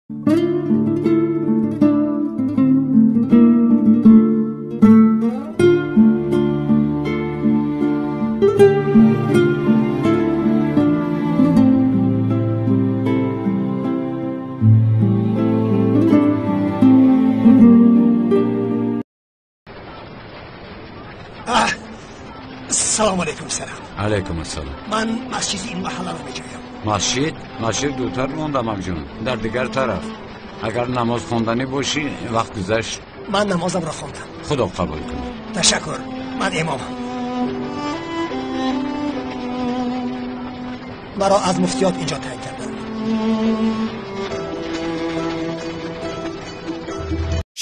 Салом алейкум сарам. Алейкум ассалом. Ман масҷиди ин маҳалларо меҷӯям. Масҷид? Масҷид дуртар мондам, амакҷон, дар дигар тараф. Агар намоз хонданӣ бошӣ, вақт гузашт. Ман намозамро хондам. Худо қабул кунад. Ташаккур. Ман имомам. Маро аз муфтиёт инҷо таъин карданд.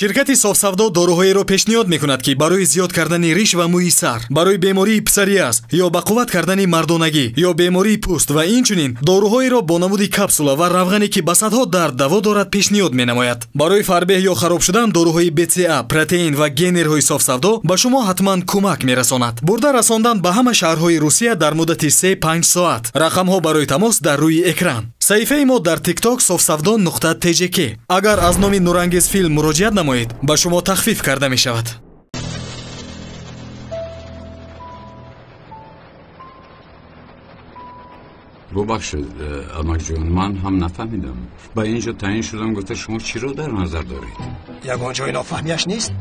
Ширкати Софсавдо доруҳоеро пешниҳод мекунад, ки барои зиёд кардани риш ва мӯи сар, барои бемории псориаз ё ба қувват кардани мардонагӣ ё бемории пӯст ва инчунин доруҳоеро бо намуди капсула ва равғане, ки ба садҳо дард даво дорад, пешниҳод менамояд. Барои фарбеҳ ё хароб шудан доруҳои БЦА, протеин ва генерҳои Софсавдо ба шумо ҳатман кӯмак мерасонад. Бурда расондан ба ҳама шаҳрҳои Русия дар муддати 3-5 соат. Рақамҳо барои тамос дар рӯи экран. Саҳифаи мо дар TikTok софсавдо.tjk. Агар аз номи Нурангез филм муроҷиат намоед, ба шумо тахфиф карда мешавад. Бубахшед, амакҷон, ман ҳам нафаҳмидам. Ба ин ҷо таъин шудам, гуфта шумо чиро дар назар доред? Ягон ҷои нофаҳмияш нест.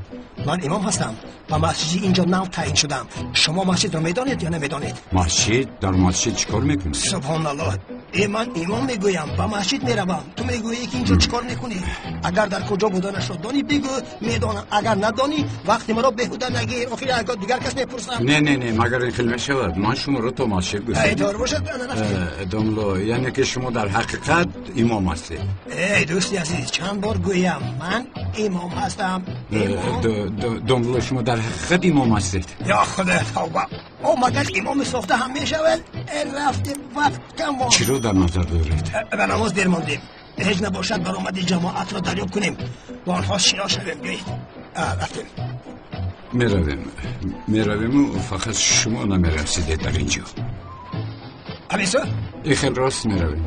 Ман имом ҳастам. Ба масҷиди инҷо нав таъин шудам. Шумо масҷидро медонед ё намедонед? Масҷид? Дар масҷид чӣ кор мекунед? Субҳоналлоҳ. Ман имом мегӯям, ба масҷид меравам. Ту мегӯӣ, ки инҷо чӣ кор мекунӣ? Агар дар куҷо буданашро донӣ, бигӯ, медонам. Агар надонӣ, вақти маро беҳуда нагир. Охир агар дигар кас мепурсам. Не, не, не, магар ин хел мешавад? Ман шуморо то масҷид гузоштам. Эй, дор бошад, ана рафтем. Домло, яъне ки шумо дар ҳақиқат имом ҳастед. Эй, дӯсти азиз, чанд бор гӯям, ман имом ҳастам. Домло, шумо дар ҳақиқат имом ҳастед. Ё Худо, тавба. О, магар имоми сохта ҳам мешавад? Рафтем, вақт кам монд. Чиро дар назар доред? Ба намоз дер мондем. Ҳеҷ набошад баромади ҷамоатро дарёб кунем. Бо онҳо шинос шавем. Биёед. Рафтем. Меравем. Меравему фақат шумо намерасидед дар ин ҷо. Ҳамисо? И хел рост меравем.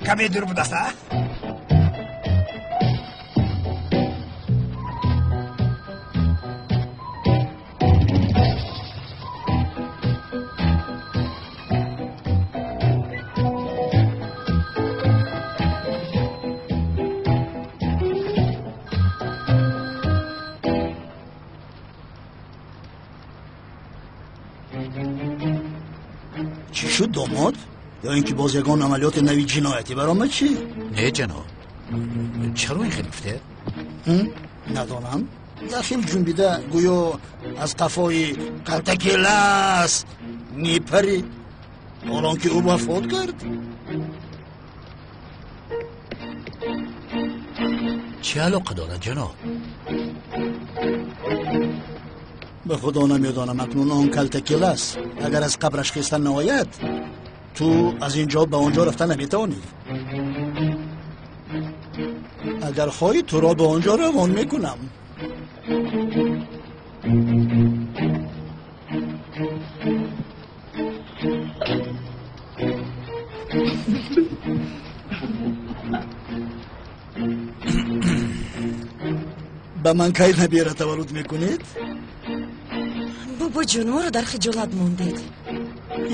Каме дур будаст, а? Чӣ шуд, домод? Ё ин ки боз ягон амалиёти нави ҷиноятӣ баромад чӣ? Не, ҷаноб. Чаро ин хел гуфтед? Надонам. Як хел ҷунбида, гӯё аз қафои калтакелас мепарид. Ҳолон ки ӯ вафот кард. Чӣ алоқа дорад, ҷаноб? Ба худо намедонам, акнун он калтакелас агар аз қабраш хеста наояд, ту аз ин ҷо ба он ҷо рафта наметавонӣ. Агар хоҳӣ, туро ба он ҷо равон мекунам. Ба ман кай набера таваллуд мекунед? Бобоҷон, моро дар хиҷолат мондед.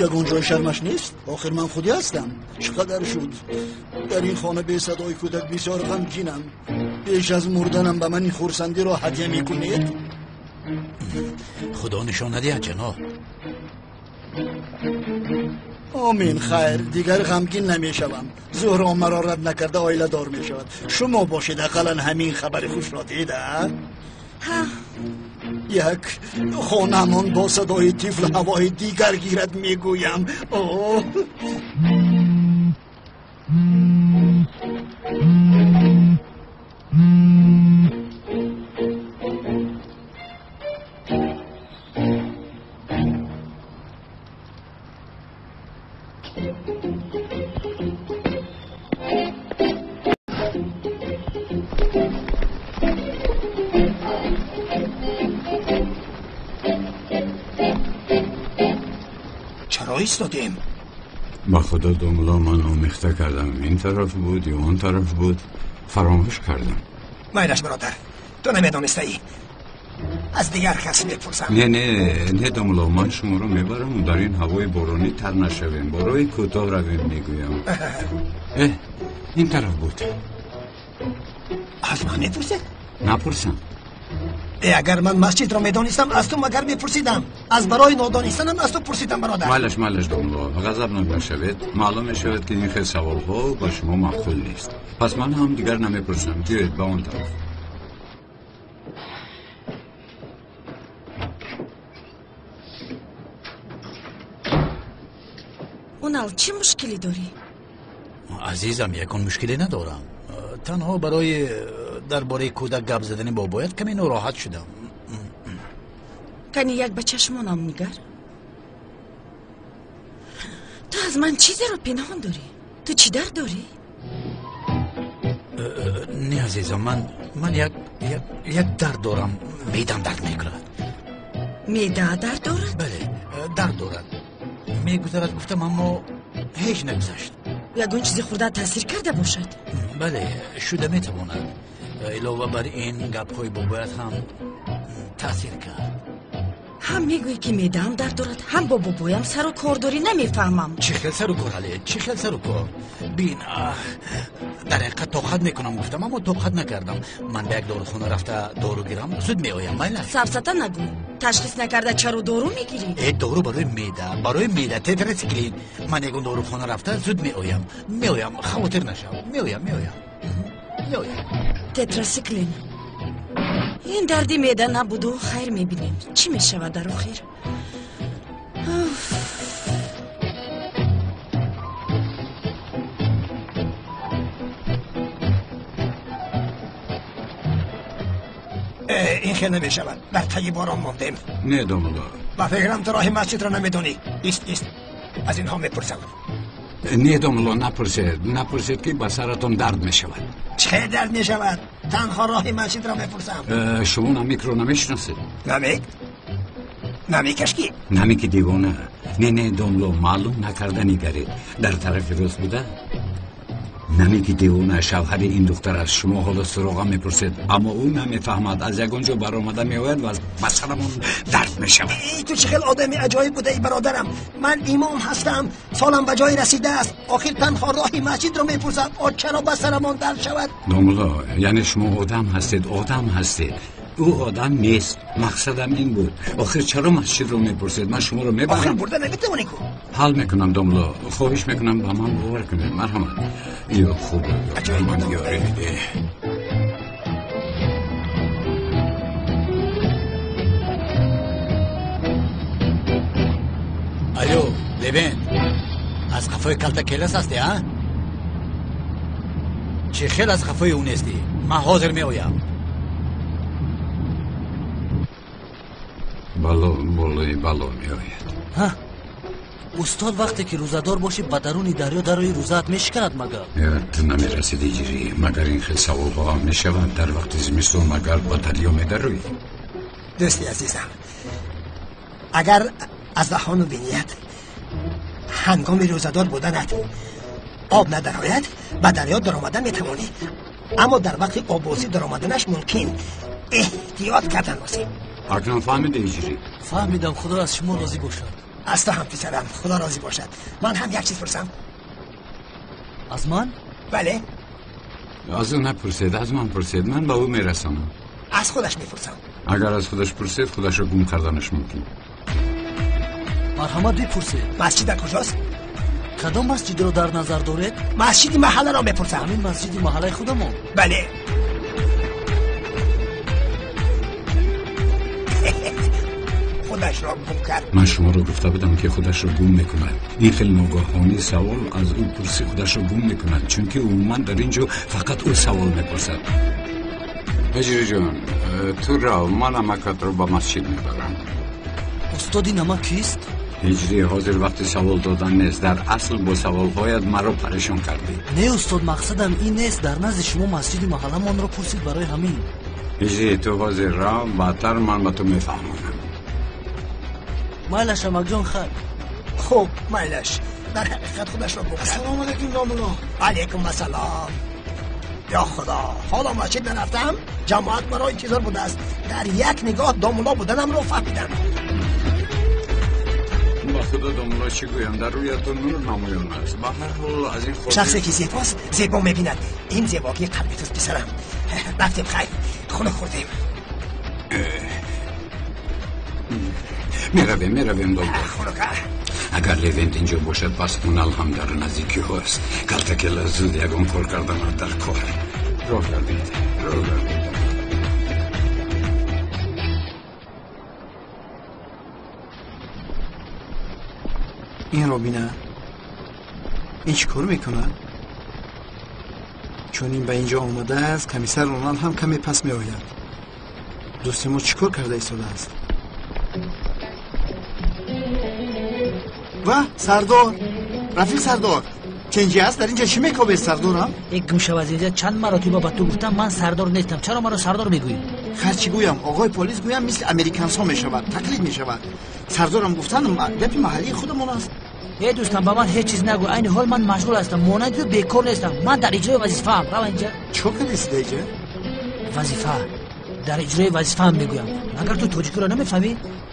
Ягон ҷои шармаш нест. Охир ман худӣ ҳастам. Чӣ қадар шуд? Дар ин хона бесадои кӯдак бисёр ғамгинам. Пеш аз мурданам ба ман ин хурсандиро ҳадя мекунед? Худо нишон надиҳад, ҷаноб. Омин, хайр, дигар ғамгин намешавам. Зуҳро маро рад накарда оиладор мешавад. Шумо бошед, ақаллан ҳамин хабари хушро дид, а? Ҳа. Як хонамон бо садои тифл ҳавои дигар гирад, мегӯям. О! Чаро истодем? Ба худо домла, ман омехта кардам. Ин тараф буд ё он тараф буд, фаромӯш кардам. Майлаш бародар, ту намедонистаӣ. Аз дигар кас мепурсам. Не, не, не домла, ман шуморо мебарам, дар ин ҳавои боронӣ тар нашавем. Ба роҳи кӯтоҳ равем, мегӯям. Ин тараф буд. Аз ман мепурсед? Напурсам. Агар ман масҷидро медонистам, аз ту магар мепурсидам. Аз барои нодонистанам аз ту пурсидам, бародар. Майлаш, майлаш домла, ғазабнок нашавед. Маълум мешавад, ки ин хел саволҳо ба шумо маъқул нест. Пас ман ҳам дигар намепурсам. Биёед ба он тараф. Унал, чӣ мушкилӣ дорӣ? Азизам, ягон мушкиле надорам. Танҳо барои дар бораи кӯдак гап задани бобоят каме нороҳат шудам. Кани як ба чашмонам нигар. Ту аз ман чизеро пинҳон дорӣ? Ту чӣ дард дорӣ? Не, азизам, ман як дард дорам. Меъдам дард мекунад. Меъда дард дорад? Бале, дард дорад. Мегузарад гуфтам, аммо ҳеҷ нагузашт. Ягон чизи хурда таъсир карда бошад? Бале, шуда метавонад. Илова бар ин гапҳои бобоят ҳам таъсир кард. Ҳам мегӯӣ, ки меъдаам дард дорад, ҳам бо бобоям сару кор дорӣ. Намефаҳмам. Чӣ хел сару кор, ҳале? Чӣ хел сару кор? Бин, дар ҳақиқат тоқат мекунам гуфтам, аммо тоқат накардам. Ман ба як дорухона рафта дору гирам, зуд меоям, майла? Сафсата нагӯ. Ташхис накарда чаро дору мегирӣ? Дору барои меъда, барои меъда, тетрациклин. Ман ягон дорухона рафта зуд меоям. Меоям, хавотир нашав. Меоям, меоям. Меоям. Тетрациклин. Ин дарди меъда набуду, хайр мебинем. Чӣ мешавад дар охир? Ин хел намешавад. Дар таги борон мондем. Не, домла. Ба фикрам ту роҳи масҷидро намедонӣ. Ист, ист, аз инҳо мепурсам. Не, домла, напурсед. Напурсед, ки ба саратон дард мешавад. Чӣ дард мешавад? Танҳо роҳи масҷидро мепурсам. Шумо намикро намешиносед? Намик? Намикаш ки? Намики девона. Не, не, домло, маълум накарда нигаред. Дар тарафи рост буда? Намики девона шавҳари ин духтар аст. Шумо ҳоло суроға мепурсед, аммо ӯ намефаҳмад. Аз ягон ҷо баромада меояд ва ба сарамон дард мешавад. Эй, ту чӣ хел одами аҷоиб будаи, бародарам. Ман имом ҳастам, солам ба ҷой расидааст. Охир танҳо роҳи масҷидро мепурсам. О, чаро ба сарамон дард шавад? Домло, яъне шумо одам ҳастед, одам ҳастед. Ӯ одам нест. Мақсадам ин буд. Охир чаро масҷидро мепурсед? Ман шуморо мебарам. Охир бурда наметавонӣ ку? Ҳал мекунам, домло. Хоҳиш мекунам, ба ман бовар кунед. Марҳамат. Ё худо, ман ёрӣ бидеҳ. Алло, Левент, аз қафои калта келас ҳастӣ, а? Чӣ хел аз қафои ӯ нестӣ? Ман ҳозир меоям. Бало болои бало меояд. Устод, вақте ки рӯзадор бошӣ, ба даруни дарё дарои рӯзаат мешиканад магар? Ту намерасиди, ҷирӣ. Магар ин хел саволҳо ҳам мешаванд? Дар вақти зимистон магар ба дарё медароӣ? Дӯсти азизам, агар аз даҳону биният ҳангоми рӯзадор буданат об надарояд, ба дарё даромада метавонӣ. Аммо дар вақти оббозӣ даромаданаш мумкин. Эҳтиёт кардан лозим. Акнун фаҳмиди, ҳиҷрӣ? Фаҳмидам, худо аз шумо розӣ бошад. Аз ту ҳам, писарам, худо розӣ бошад. Ман ҳам як чиз пурсам. Аз ман? Бале. Аз ӯ напурсед, аз ман пурсед. Ман ба ӯ мерасонам. Аз худаш мепурсам. Агар аз худаш пурсед, худашро гум карданаш мумкин. Марҳамат, бипурсед. Масҷид дар куҷост? Кадом масҷидро дар назар доред? Масҷиди маҳалларо мепурсам. Ҳамин масҷиди маҳаллаи худамон? Бале. Худашро гум кард. Ман шуморо гуфта будам, ки худашро гум мекунад. Ин хел ногаҳонӣ савол аз ӯ пурсӣ, худашро гум мекунад, чунки умуман дар ин ҷо фақат ӯ савол мепурсад. Ҳиҷрӣ ҷон, ту рав, ман амакатро ба масҷид мебарам. Устоди намак кист? Ҳиҷрӣ, ҳозир вақти савол додан нест. Дар асл бо саволҳоят маро парешон кардӣ. Не, устод, мақсадам ин нест. Дар назди шумо масҷиди маҳалламонро пурсид, барои ҳамин. Ҳиҷрӣ, ту ҳозир рав, баъдтар ман ба ту мефаҳмонам. Майлаш, амакҷон, хайр. Хуб, майлаш. Дар ҳақиқат худашро гум кард. Ассалому алайкум домулло. Алайкум ассалом. Ё Худо, ҳоло масҷид нарафтам, ҷамоат маро интизор будааст. Дар як нигоҳ домулло буданамро фаҳмидам. Ба худо домулло, чӣ гӯям, дар рӯятон нур намоён аст. Ба ҳар ҳол аз ин хотир шахсе ки зебост зебо мебинад. Ин зебогии қалби туст, писарам. Рафтем, хайр, хунук хӯрдем. Меравем, меравем домулло. Хунука. Агар Левент инҷо бошад, пас Унал ҳам дар наздикиҳост. Калтакела зуд ягон кор карданат дар кор. Роҳ гардед, роҳ гардед. Инро бина, ин чӣ кор мекунад? Чун ин ба инҷо омадааст, комиссар Унал ҳам каме пас меояд. Дӯсти мо чӣ кор карда истодааст? Ва сардор, рафиқ сардор, ченҷи аст? Дар инҷо чӣ мекобед, сардорам? Э, гум шав аз инҷа. Чанд маротиба ба ту гуфтам, ман сардор нестам. Чаро маро сардор мегӯӣ? Хар чӣ гӯям, оғои полис гӯям, мисли американсҳо мешавад, тақлид мешавад. Сардорам гуфтан гапи маҳаллии худамон аст. Э дӯстам, ба ман ҳеҷ чиз нагӯ. Айни ҳол ман машғул ҳастам, монанди ту бекор нестам. Ман дар иҷрои вазифаам. Рав инҷа. Чӣ кор кардӣ инҷа? Вазифа. Дар иҷрои вазифаам мегӯям. Агар ту тоҷикиро намефаҳмӣ,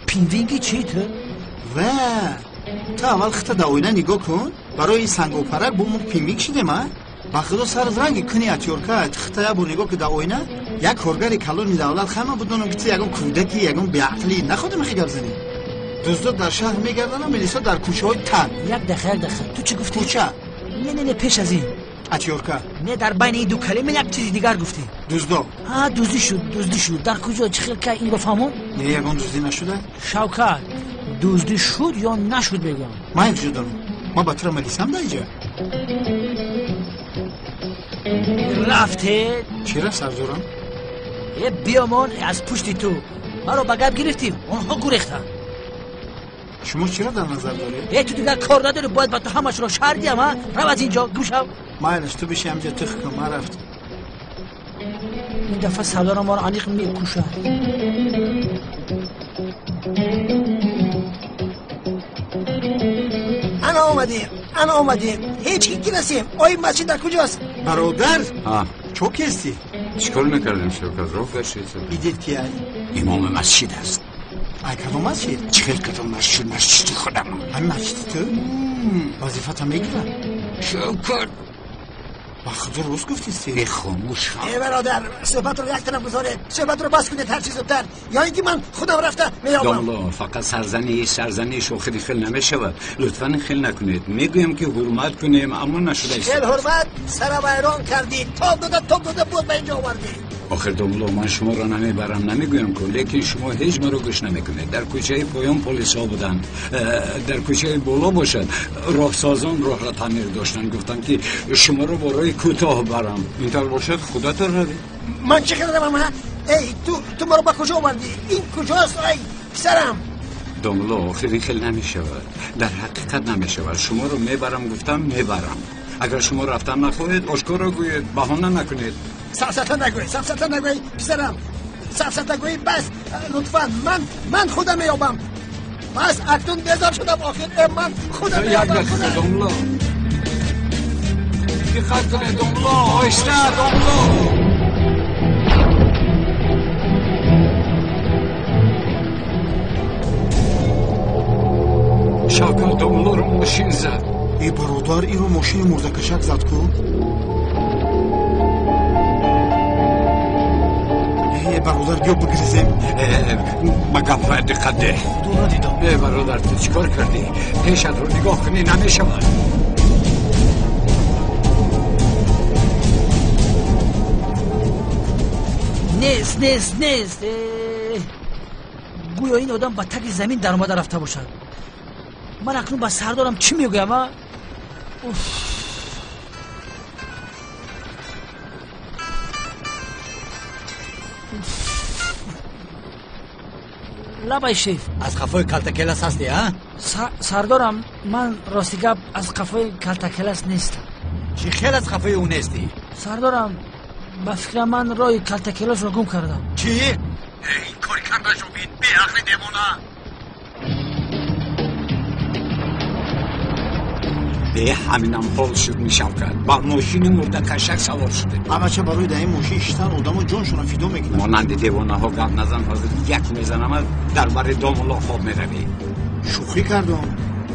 пингвинги чӣ ту? Ва ту аввал хита дар оина нигоҳ кун. Барои ин сангопарак бо мо пингвин шидем, а? Ба худо сарат ранги куни атёрка. Хита як бор нигоҳ ки дар оина. Як коргари калони давлат хама будонам ки ту ягон кӯдаки, ягон беақлӣ. Находам хи гап занӣ. Дуздо дар шаҳр мегарданд, милисо дар кӯчаҳои танг. Як дақиқа, як дақиқа. Ту чӣ гуфтӣ? Кӯча. Не, не, не, пеш аз ин. Атёрка. Не, дар байни ин ду калима як чизи дигар гуфтӣ. Дуздо. Ҳа, дуздӣ шуд, дуздӣ шуд. Дар куҷо, чӣ хел, кай, инро фаҳмон? Не, ягон дуздӣ нашуда. Шавкат, дуздӣ шуд ё нашуд мегӯям? Ман якҷо дорам. Ман ба тура малисам дар инҷа. Рафте. Чӣ рафт, сардорам? Э, биёмон аз пушти ту. Маро ба гап гирифтӣ, онҳо гурехтанд. Шумо чиро дар назар доред? Э, ту дигар кор надорӣ, бояд ба ту ҳамашро шарҳ диҳам, а? Рав аз инҷо, гум шав. Майлаш, ту биши ҳамҷо тих кун, ман рафтам. Ин дафъа сардорам моро аниқ мекушад. Ана омадем, ана омадем. Ҳеҷ ки расем. Ои масҷид дар куҷост? Бародар, Ҳа, чо кести? Чӣ кор мекардем, Шавкат? Роҳ гашт. Идед ки ай? Имоми масҷид аст. Ай кадом масҷид? Чӣ хел кадом масҷид? Масҷиди худам. Ҳамин масҷиди ту? Вазифата мегирад. Шавкат, Ба худо рост гуфтисти. э, хомӯш шав. Э бародар, суҳбатро як тараф гузоред. Суҳбатро бас кунед ҳарчи зудтар. Ё ин ки ман худам рафта меёбам. Домулло, фақат сарзаниш, сарзаниш охири хел намешавад. Лутфан хел накунед. Мегӯям ки ҳурмат кунем, аммо нашуда Хел истодааст. ҳурмат, сара вайрон кардӣ. Тоб дода, тоб дода буд ба инҷо овардӣ. Охир домулло, ман шуморо намебарам, намегӯям ку, лекин шумо ҳеҷ маро гӯш намекунед. Дар кӯчаи поён полисҳо буданд. Дар кӯчаи боло бошад, роҳсозон роҳро таъмир доштанд. Гуфтанд ки шуморо бо роҳи кӯтоҳ барам. Ин тавр бошад, худатон равед. Ман чӣ хел равам, ҳа? Эй, ту маро ба куҷо овардӣ? Ин куҷост, ай писарам? Домулло, охир ин хел намешавад. Дар ҳақиқат намешавад. Шуморо мебарам гуфтам, мебарам. Агар шумо рафтан нахоҳед, ошкоро гӯед, баҳона накунед. Сафсата нагӯй, сафсата нагӯй, писарам. Сафсата гӯй, бас. Лутфан, ман худам меёбам. Бас, акнун безор шудам охир. Э, ман худам Як меёбам, дақиқа, худам. домулло. Диққат кунед, домулло, оҳиста, домулло. Шавкат, домуллоро мошин зад. Э бародар, инро мошини мурдакашак зад ку. Э бародар, биё бигрезем. Э, ба гапҳоят диққат деҳ. Худо надидам. Э бародар, ту чӣ кор кардӣ? Пешатро нигоҳ кунӣ намешавад. Нест, нест, нест. Э, гӯё ин одам ба таги замин даромада рафта бошад. Ман акнун ба сардорам чӣ мегӯям, а? Уф. Лабай, шеф. Аз қафои калтакелас ҳастӣ, а? Сардорам, ман рости гап аз қафои калтакелас нестам. Чӣ хел аз қафои ӯ нестӣ? Сардорам, ба фикрам ман роҳи калтакеласро гум кардам. Чӣ? Эй, кори кардашо бин, беақли девона. Ҳаминам ҳол шуд мешавкат. Ба мошини мурдакашак савор шудем. Ҳамача барои дар ин мошин шиштан одамо ҷоншонро фидо мекунанд. Монанди девонаҳо гап назан, ҳозир як мезанамат дар бари домулло хоб меравӣ. Шӯхӣ кардам.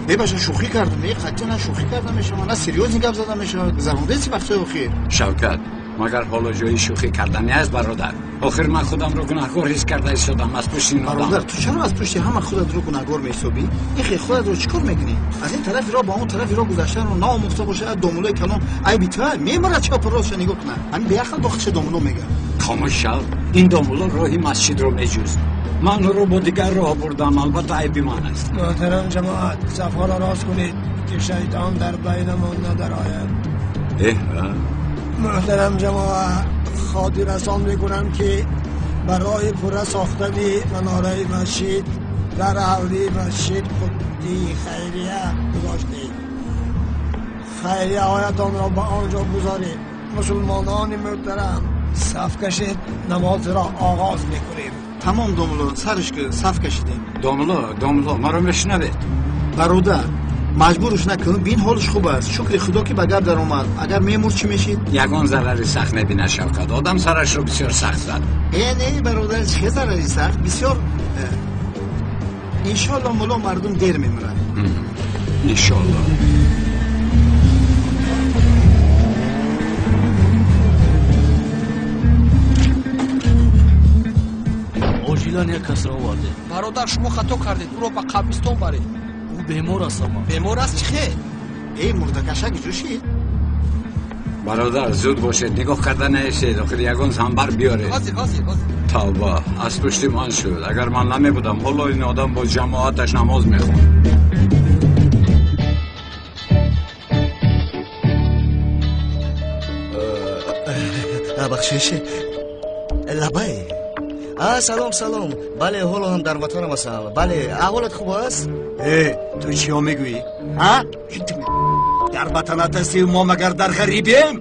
Бебаша, шӯхӣ кардам. Қатъан на шӯхӣ карда мешавад, на серьёзный гап зада мешавад. Гузарондаи вақтҳои охир. Шавкат, магар ҳоло ҷои шӯхӣ кардани аст, бародар? Охир ман худамро гунаҳкор ҳис карда истодам аз пушти ин одам. Бародар, ту чаро аз пушти ҳама худатро гунаҳгор меҳисобӣ? Ихе худатро чӣ кор мекунӣ? Аз ин тарафи роҳ ба он тарафи роҳ гузаштанро наомӯхта бошад, домулои калон айби ту мемурад, чапу ростша нигоҳ кунад. Ҳамин беақл бо худша домуло мегӯяд. Хомӯш шав. Ин домуло роҳи масҷидро меҷӯст. Ман ӯро бо дигар роҳ бурдам, албатта айби ман аст. Муҳтарам ҷамоат, сафҳоро рост кунед, ки шайтон дар байнамон надарояд. Муҳтарам ҷамоат, хотиррасон мекунам, ки барои пурра сохтани манораи масҷид дар ҳавлии масҷид қуттии хайрия гузоштед. Хайрияҳоятонро ба он ҷо гузоред. Мусулмонони муҳтарам, саф кашед, намозро оғоз мекунем. Тамом домулло, сарш ки саф кашидем. Домулло, домулло, маро мешунавед? Бародар, маҷбурш накун, бин ҳолаш хуб аст. Шукри худо ки ба гап даромад. Агар мемурд чӣ мешид? Ягон зарари сахт мебинад, Шавкат. Одам сарашро бисёр сахт зад. Не, бародар, чӣ зарари сахт? Бисёр. Иншоалло мулло мардум дер мемурад. Иншоалло. Оҷилан як касро овардем. Бародар, шумо хато кардед, ӯро ба қабристон баред. Ӯ бемор аст ама. Бемор аст чӣ хел? Эй, мурдакашак ҷӯшид. Бародар, зуд бошед, нигоҳ карда наистед, охир ягон занбар биёред. Ҳозир, ҳозир, ҳозир. Тавба, аз пушти ман шуд. Агар ман намебудам, ҳоло ин одам бо ҷамоаташ намоз мехонд. Бахшиш, лабай. Салом, салом. Бале, ҳоло ҳам дар ватанам ҳастам. Бале, аҳволат хуб аст? Ту чиё мегӯӣ? Дар ватанат ҳастӣ, мо магар дар ғарибем?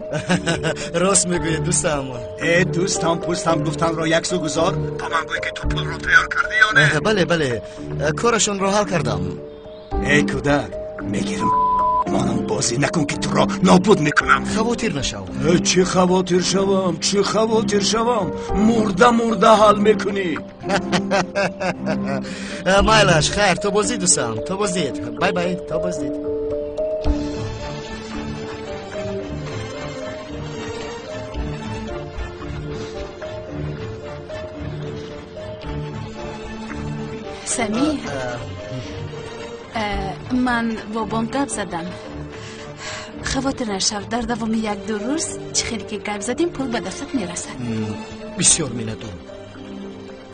Рост мегӯӣ, дӯстам. Дӯстам пӯстам гуфтанро як су гузор. Ба ман гӯй, ки ту пулро тайёр кардӣ ё не? Бале, бале, корашонро ҳал кардам. Эй кӯдак, мегирам монам, бозӣ накун, ки туро нобуд мекунам. Хавотир нашав. Чӣ хавотир шавам, чӣ хавотир шавам? Мурда мурда ҳал мекунӣ. Майлаш, хайр, то боздид, дӯстам, то боздид. Бай бай, то боздид. Сами, ман бо бонк гап задам. Хавотир нашав, дар давоми як-ду рӯз чӣ хеле ки гап задем, пул ба дастат мерасад. Бисёр миннатдорам.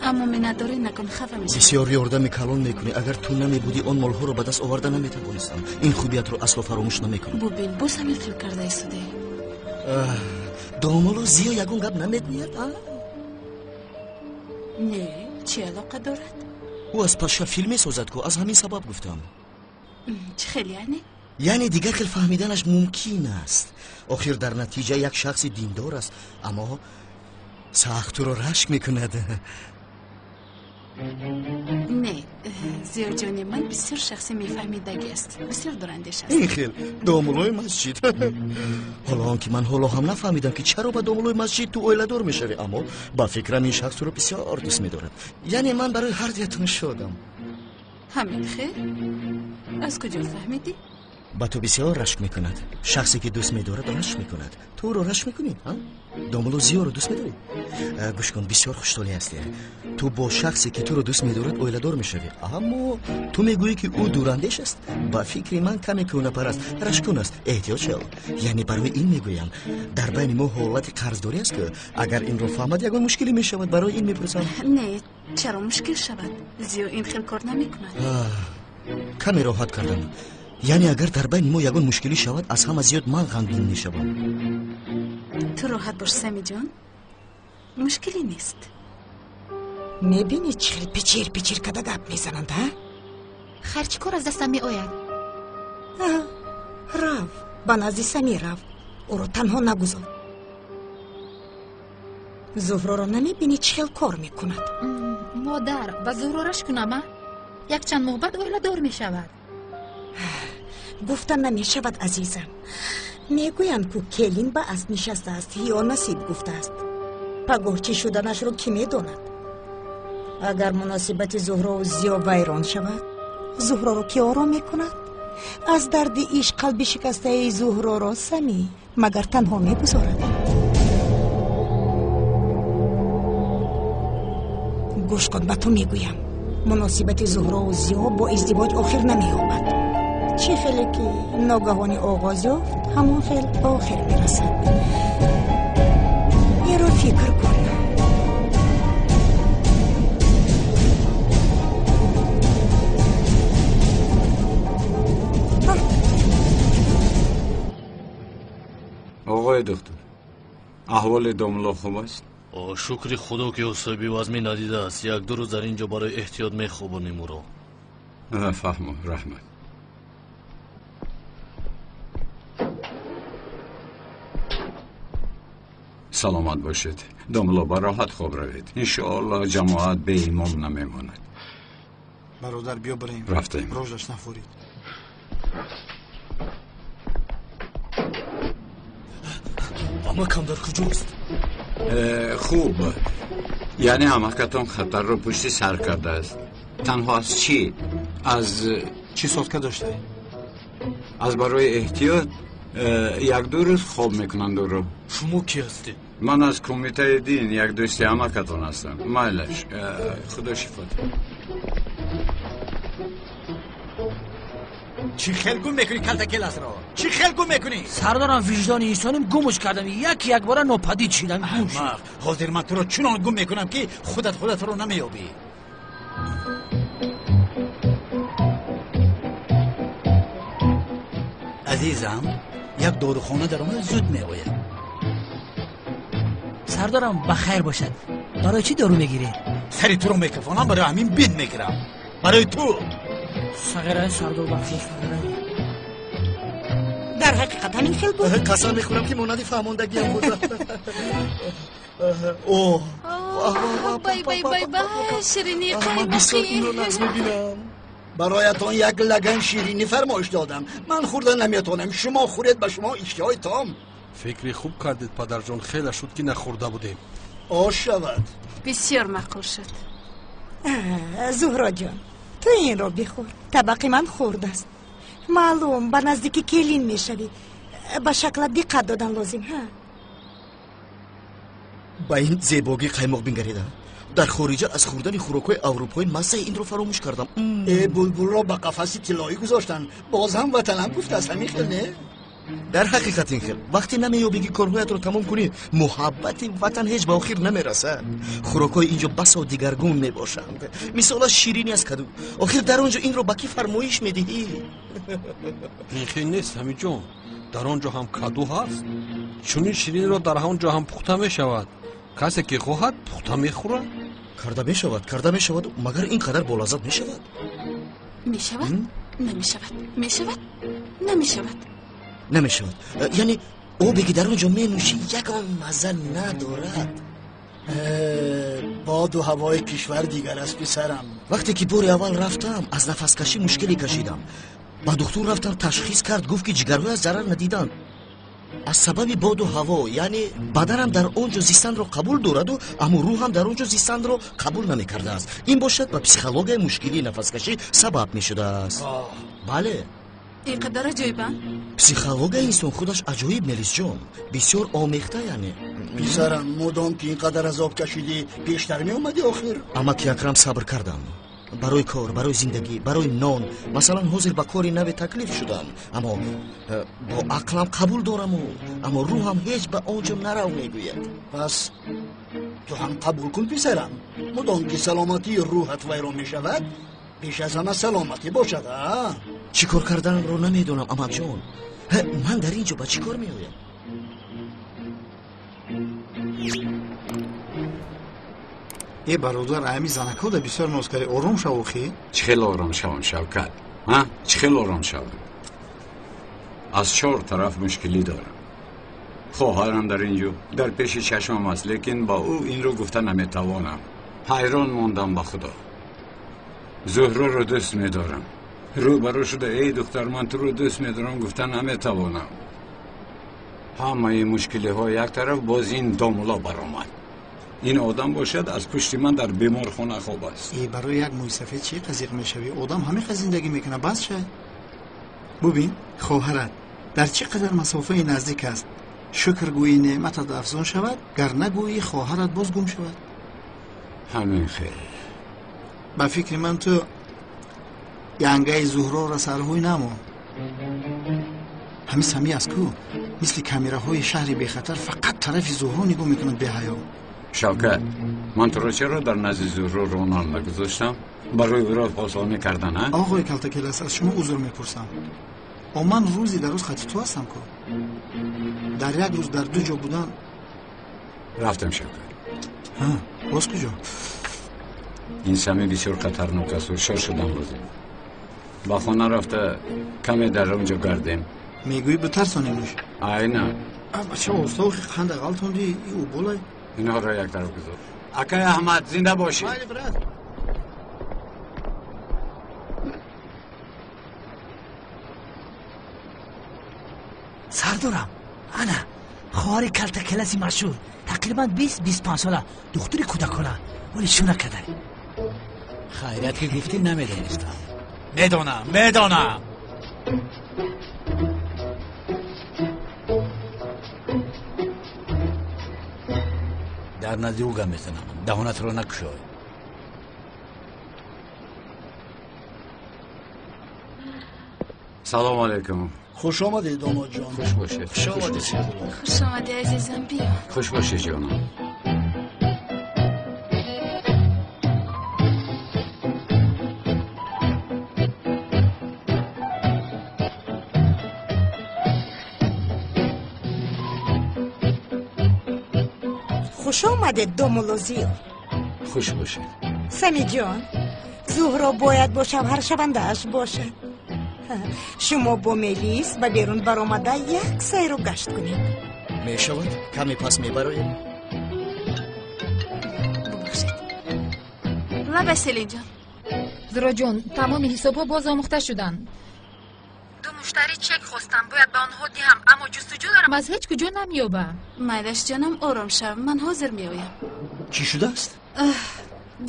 Аммо миннатдорӣ накун, хафа мешавӣ. Бисёр ёрдами калон мекунӣ. Агар ту намебудӣ, он молҳоро ба даст оварда наметавонистам. Ин хубиятро асло фаромӯш намекунам. Бубин, боз ҳамин хел карда истодаӣ. Домулло Зиё ягон гап намегӯяд, а? Не, чӣ алоқа дорад? Ӯ аз паша филм месозад ку, аз ҳамин сабаб гуфтам. Чӣ хел яъне? Яъне дигар хел фаҳмиданаш мумкин аст. Охир дар натиҷа як шахси диндор аст, аммо сахт туро рашк мекунад. Не, Зиёҷони ман бисёр шахси мефаҳмидагӣ аст, бисёр дурандеш аст. Ин хел домуллои масҷид. Ҳоло он ки ман ҳоло ҳам нафаҳмидам, ки чаро ба домуллои масҷид ту оиладор мешавӣ, аммо ба фикрам ин шахс туро бисёр дӯст медорад. Яъне ман барои ҳар дуятон шодам. Ҳамин хел? Аз куҷо фаҳмидӣ? Ба ту бисёр рашк мекунад. Шахсе ки дӯст медорад рашк мекунад. Ту ӯро рашк мекунӣ? Домулло Зиёро дӯст медорӣ? Гӯш кун, бисёр хуштолӣ ҳастӣ. Ту бо шахсе ки туро дӯст медорад оиладор мешавӣ, аммо ту мегӯӣ, ки ӯ дурандеш аст. Ба фикри ман каме кӯҳнапараст, рашкун аст. Эҳтиёт шав. Яъне барои ин мегӯям, дар байни мо ҳолати қарздорӣ аст, ки агар инро фаҳмад, ягон мушкиле мешавад. Барои ин мепурсам. Не, чаро мушкил шавад? Зиё ин хел кор намекунад. Каме роҳат кардам. Яъне агар дар байни мо ягон мушкилӣ шавад, аз ҳама зиёд ман ғамгин мешавам. Ту роҳат бош, Самиҷон, мушкиле нест. Мебинӣ, чӣ хел пичир пичир када гап мезананд, а? Хайр, чӣ кор аз дастам меояд? Рав, ба назди Сами рав, ӯро танҳо нагузор. Зуҳроро намебинӣ, чӣ хел кор мекунад? Модар, ба Зуҳро рашк кунам, а? Якчанд моҳ баъд оиладор мешавад. Гуфта намешавад, азизам. Мегӯянд, ку келин ба асп нишастааст ё насиб гуфтааст. Пагоҳ чӣ шуданашро кӣ медонад? Агар муносибати Зуҳрову Зиё вайрон шавад, Зуҳроро кӣ ором мекунад? Аз дарди ишқ қалби шикастаи Зуҳроро Самӣ магар танҳо мегузорад? Гӯш кун, ба ту мегӯям, муносибати Зуҳрову Зиё бо издивоҷ охир намеёбад. Чӣ хеле ки ногаҳонӣ оғоз ёфт, ҳамон хел ба охир мерасад. Инро фикр кун. Оғои доктор, аҳволи домло хуб аст? Шукри худо ки осеби вазмин надидааст. Як-ду рӯз дар ин ҷо барои эҳтиёт мехобонем ӯро. Фаҳмо, раҳмат. Саломат бошед домло, ба роҳат хоб равед. Иншоаллоҳ ҷамоат беимом намемонад. Бародар, биё барем. Рафтем. Рождаш нафурид. Амакам дар куҷост? Хуб, яъне амакатон хатарро пушти сар кардааст. Танҳо аз чӣ? Аз чӣ сотка дошта? Аз барои эҳтиёт як-ду рӯз хоб мекунанд ӯро. Шумо кӣ ҳастед? Ман аз кумитаи дин як дӯсти амакатон ҳастам. Майлаш, худо шифо диҳад. Чӣ хел гум мекунӣ калтакеласро? Чӣ хел гум мекунӣ? Сардорам, виҷдони инсоним гумш кардам. Як якбора нопадид шидам. Аҳмақ, ҳозир ман туро чунон гум мекунам, ки худат худатро намеёбӣ. Азизам, як дорухона даромада зуд меояд. Сардорам, ба хайр бошад. Барои чӣ дору мегирӣ? Сари туро мекафонам, барои ҳамин бин мегирам. Барои ту. Сағирай, сардор, бахшиш, сағирай. Дар ҳақиқат ҳамин хел буд? Қасам мехӯрам, ки монанди фаҳмондагиам буд. О, бай бай бай бай, ширинии ман бисёр инро нағз мебинам. Бароятон як лаган ширинӣ фармоиш додам. Ман хӯрда наметавонам. Шумо хӯред, ба шумо иштиҳои том. Фикри хуб кардед, падарҷон, хеле шуд, ки нахӯрда будем. Ош шавад. Бисёр маъқул шуд. Зуҳроҷон, ту инро бихӯр. Табақи ман хурд аст. Маълум, ба наздики келин мешавӣ. Ба шаклат диққат додан лозим, ҳа? Ба ин зебогӣ қаймоқ бингарида. Дар хориҷа аз хӯрдани хӯрокҳои аврупоӣ маззаи инро фаромӯш кардам. Э, булбулро ба қафаси тиллоӣ гузоштанд. Боз ҳам ватанам гуфтааст, ҳамин хел не? Дар ҳақиқат ин хел. Вақте намеёбӣ, ки корҳоятро тамом кунӣ, муҳаббати ватан ҳеҷ ба охир намерасад. Хӯрокҳои инҷо басо дигаргун мебошанд. Мисолаш ширинӣ аз каду. Охир дар он ҷо инро ба кӣ фармоиш медиҳӣ? Ин хел нест, ҳамиҷон. Дар он ҷо ҳам каду ҳаст. Чунин шириниро дар он ҷо ҳам пухта мешавад. Касе ки хоҳад, пухта мехӯрад. Карда мешавад, карда мешавад, магар ин қадар болаззат мешавад? Мешавад, намешавад, мешавад, намешавад. Намешавад. Яъне обе ки дар он ҷо менӯшӣ, ягон мазза надорад. Боду ҳавои кишвар дигар аст, писарам. Вақте ки бори аввал рафтам, аз нафаскашӣ мушкиле кашидам. Ба духтур рафтам, ташхис кард, гуфт, ки ҷигарҳояш зарар надиданд. Аз сабаби боду ҳаво, яъне баданам дар он ҷо зистанро қабул дораду, аммо рӯҳам дар он ҷо зистанро қабул намекардааст. Ин бошад ба психологияи мушкилии нафаскашӣ сабаб мешудааст. Бале. Ин қадар аҷоиба? Психологияи инсон худаш аҷоиб, Мелисҷон, бисёр омехта яъне. Писарам, мудом ки ин қадар азоб кашидӣ, пештар меомадӣ охир. Амаки Акрам, сабр кардам. Барои кор, барои зиндагӣ, барои нон. Масалан, ҳозир ба кори наве таклиф шудам, аммо бо ақлам қабул дораму, аммо рӯҳам ҳеҷ ба он ҷо нарав мегӯяд. Пас ту ҳам қабул кун, писарам. Мудом ки саломатии рӯҳат вайрон мешавад, пеш аз ҳама саломатӣ бошад, а? Чӣ кор карданамро намедонам, амакҷон. Ман дар ин ҷо ба чӣ кор меоям? Э, бародар, ҳамин занакҳода бисёр ноз кардӣ. Ором шав, охи. Чӣ хел ором шавам, Шавкат? Ҳа? Чӣ хел ором шавам? Аз чор тараф мушкилӣ дорам. Хоҳарам дар ин ҷо дар пеши чашмам аст, лекин ба ӯ инро гуфта наметавонам. Ҳайрон мондам ба худо. Зуҳроро дӯст медорам. Рӯбарӯ шуда эй духтар, ман туро дӯст медорам гуфта наметавонам. Ҳамаи мушкилиҳо як тараф, боз ин домулло баромад. Ин одам бошад аз пушти ман дар беморхона хоб аст. Э, барои як мӯйсафед чӣ қазиқ мешавӣ? Одам ҳамин зиндагӣ мекунад, бас шай. Бубин, хоҳарат дар чӣ қадар масофаи наздик аст. Шукр гӯӣ неъматат афзун шавад, гар нагӯӣ хоҳарат боз гум шавад. Ҳамин хел. Ба фикри ман ту янгаи Зуҳроро сарҳӯй намон. Ҳамин Самӣ аст ку, мисли камераҳои шаҳри бехатар фақат тарафи Зуҳро нигоҳ мекунад беҳаё. Шавкат, ман туро чаро дар назди Зуҳро ронан нагузоштам? Барои ӯро посонӣ кардан, а? Оғои Калтакелас, аз шумо узр мепурсам. О, ман рӯзи дар рӯз хати ту ҳастам ку. Дар як рӯз дар ду ҷо будан. Рафтам, Шавкат. Ҳа, боз куҷо? Ин Самӣ бисёр хатарнок аст, ҳушёр шудан лозим. Ба хона рафта каме дар он ҷо гардем. Мегӯӣ битарсонемш? Айна. Бача, оста охи қанда ғалтонди ӯ болай. Инҳоро як тараф гузор. Акай Аҳмад, зинда бошӣ. Майли, брат. Сардорам, ана хоҳари Калтакеласи машҳур, тақрибан 20-25 сола, духтури кӯдакона, вале шу накарда. Хайрият ки гуфтӣ, намедонистам. Медонам, медонам. Дар назди ӯ гап мезанам, даҳонатро накушой. Салому алайкум. Хуш омадед, домодҷон. Хуш бошед. Хуш омадед. Хуш омадӣ, азизам, биё. Хуш бошед, ҷонам. Хуш омадед, домулло Зиё. Хуш бошед. Самиҷон, Зуҳро бояд бо шавҳаршавандааш бошад. Шумо бо Мелис ба берун баромада як сайру гашт кунед. Мешавад, каме пас мебароем. Бубахшед. Лаба, Селинҷон. Зуҳроҷон, тамоми ҳисобҳо боз омӯхта шуданд. Ду муштарӣ чек хостам, бояд ба онҳо диҳам, аммо ҷустуҷӯ дорам, аз ҳеҷ куҷо намеёбам. Майлаш ҷонам, ором шав, ман ҳозир меоям. Чӣ шудааст?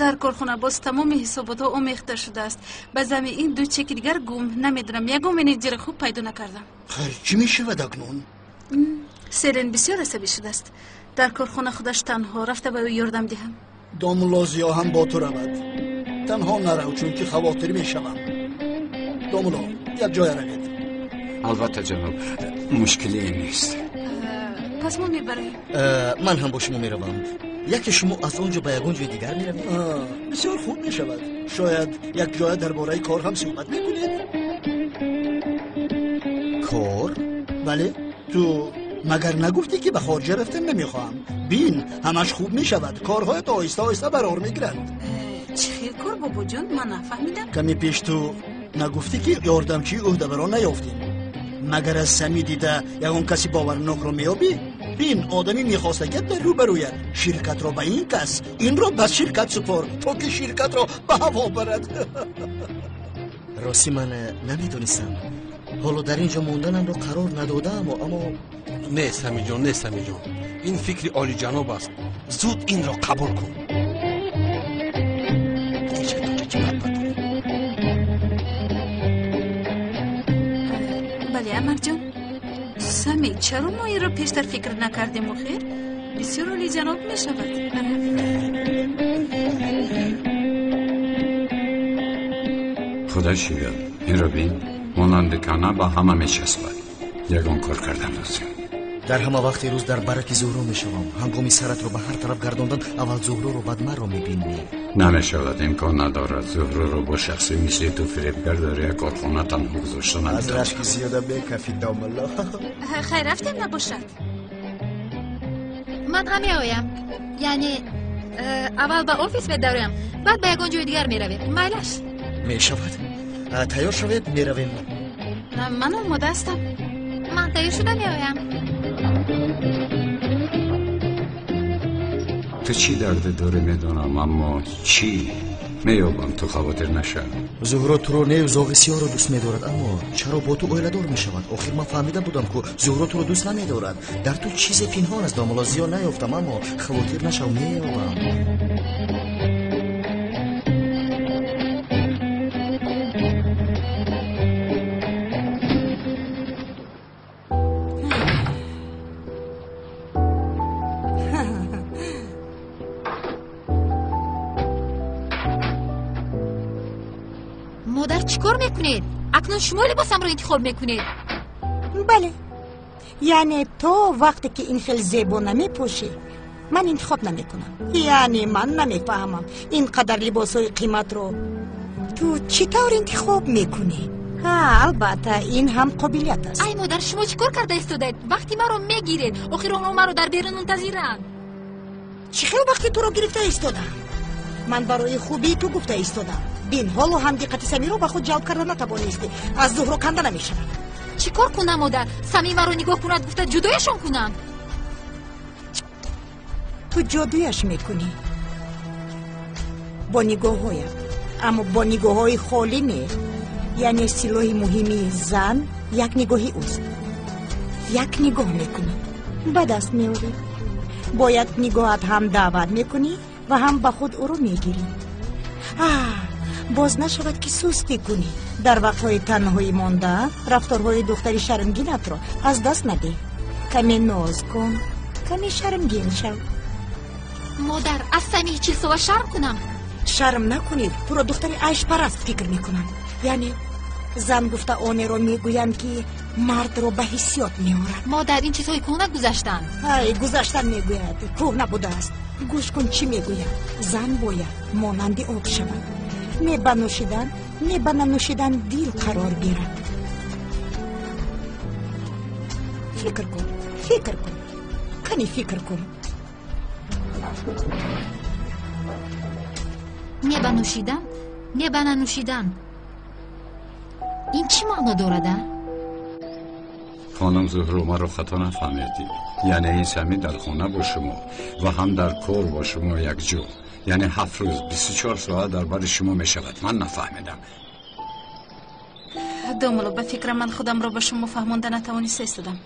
Дар корхона боз тамоми ҳисоботҳо омехта шудааст. Ба зами ин ду чеки дигар гум. Намедонам, ягон менеҷери хуб пайдо накардам. Хайр, чӣ мешавад акнун? Селин бисёр асабӣ шудааст. Дар корхона худаш танҳо, рафта ба ӯ ёрдам диҳам. Домулло Зиё ҳам бо ту равад. Танҳо нарав, чунки хавотир мешавам. Домулло, як ҷоя равед. Албатта, ҷаноб, мушкиле нест. Пас мо мебароем. Ман ҳам бо шумо меравам. Яке шумо аз он ҷо ба ягон ҷои дигар меравед? Бисёр хуб мешавад. Шояд як ҷоя дар бораи кор ҳам суҳбат мекунед. Кор? Бале, ту магар нагуфтӣ ки ба хориҷа рафтан намехоҳам? Бин, ҳамаш хуб мешавад. Корҳоят оҳиста оҳиста барор мегиранд. Чӣ хел кор, бобоҷон? Ман нафаҳмидам. Каме пеш ту нагуфтӣ ки ёрдамчии ӯҳдабарон наёфтем? Магар аз Самӣ дида ягон каси боварнокро меёбӣ? Бин, одамӣ мехостагият дар рӯбарӯяд. Ширкатро ба ин кас, инро ба ширкат супор, то ки ширкатро ба ҳаво барад. Ростӣ ман намедонистам. Ҳоло дар ин ҷо монданамро қарор надодаам, аммо не, Самиҷон, не, Самиҷон, ин фикри олиҷаноб аст. Зуд инро қабул кун. Бале, Амакҷон. Сами, чаро мо инро пештар фикр накардем охир? Бисёр олиҷаноб мешавад. Худо шигад, инро бин, монанди кана ба ҳама мечаспад. Ягон кор кардан лозим. Дар ҳама вақти рӯз дар бараки Зуҳро мешавам. Ҳангоми саратро ба ҳар тараф гардондан, аввал Зуҳроро, баъд маро мебинӣ. Намешавад, имкон надорад. Зуҳроро бо шахсе мисли ту фиребгар дар як корхона танҳо гузошта аз рашки зиёда бекафи, домулло. Хайр, рафтем набошад. Ман ҳам меоям. Яъне аввал ба офис медароям, баъд ба ягон ҷои дигар меравем. Майлаш? Мешавад. Тайёр шавед, меравем. Ман омода ҳастам. Ман тайёр шуда меоям. Ту чӣ дарде дорӣ, медонам, аммо чӣ? Меёбам, ту хавотир нашав. Зуҳро туро не, зоғи сиёҳро дӯст медорад, аммо чаро бо ту оиладор мешавад? Охир ман фаҳмида будам, ку Зуҳро туро дӯст намедорад. Дар ту чизе пинҳон аст, домулло. Зиё наёфтам, аммо хавотир нашав, меёбам. Модар, чӣ кор мекунед? Акнун шумо либосамро интихоб мекунед? Бале, яъне то вақте ки ин хел зебо намепӯшӣ, ман интихоб намекунам. Яъне ман намефаҳмам, ин қадар либосҳои қиматро ту чӣ тавр интихоб мекунӣ? Ҳа, албатта, ин ҳам қобилият аст. Ай модар, шумо чӣ кор карда истодаед? Вақти маро мегиред. Охир онҳо маро дар берун мунтазиранд. Чӣ хел вақти туро гирифта истодам? Ман барои хубии ту гуфта истодам. Бин, ҳоло ҳам диққати Самиро ба худ ҷалб карда натавонистӣ. Аз Зуҳро канда намешавад. Чӣ кор кунам, модар? Сами маро нигоҳ кунад гуфта ҷудояшон кунам. Ту ҷодуяш мекунӣ бо нигоҳҳоят, аммо бо нигоҳҳои холӣ не. Яъне силоҳи муҳими зан як нигоҳи ӯст. Як нигоҳ мекунӣ, ба даст меорӣ. Бо як нигоҳат ҳам даъват мекунӣ ва ҳам ба худ ӯро мегирӣ. Боз нашавад ки сустӣ кунӣ. Дар вақтҳои танҳоӣ монда рафторҳои духтари шармгинатро аз даст надеҳ. Каме ноз кун, каме шармгин шав. Модар, аз Самии 40сола шарм кунам? Шарм накунӣ, туро духтари айшпараст фикр мекунам. Яъне зан гуфта онеро мегӯянд, ки мардро ба ҳиссиёт меорад. Модар, ин чизҳои кӯҳна гузаштанд. Ай, гузаштан мегӯяд, кӯҳна будааст. Гӯш кун, чӣ мегӯяд. Зан бояд монанди об шавад. Не ба нӯшидан, не ба нанӯшидан дил қарор гирад. Фикр кун, фикр кун, кани фикр кун. Не ба нӯшидан, не ба нанӯшидан. Ин чӣ маъно дорад, а? Хонум Зуҳро, маро хато нафаҳмед. Яъне ин Сами дар хона бо шумо ва ҳам дар кор бо шумо якҷо. Яъне 7 рӯз 24 соат дар бари шумо мешавад. Ман нафаҳмидам. Домулло, ба фикрам ман худамро ба шумо фаҳмонда натавониста истодам.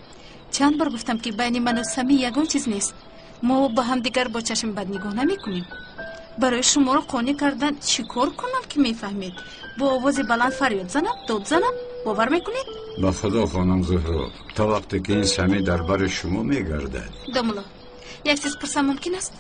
Чанд бор гуфтам, ки байни ману Сами ягон чиз нест. Мо ба ҳамдигар бо чашми бад нигоҳ намекунем. Барои шуморо қонеъ кардан чӣ кор кунам, ки мефаҳмед? Бо овози баланд фарёд занам, дод занам, бовар мекунед? Ба худо, хонум Зуҳро, то вақте ки ин Сами дар бари шумо мегардад. Домулло, як чиз пурсам мумкин аст?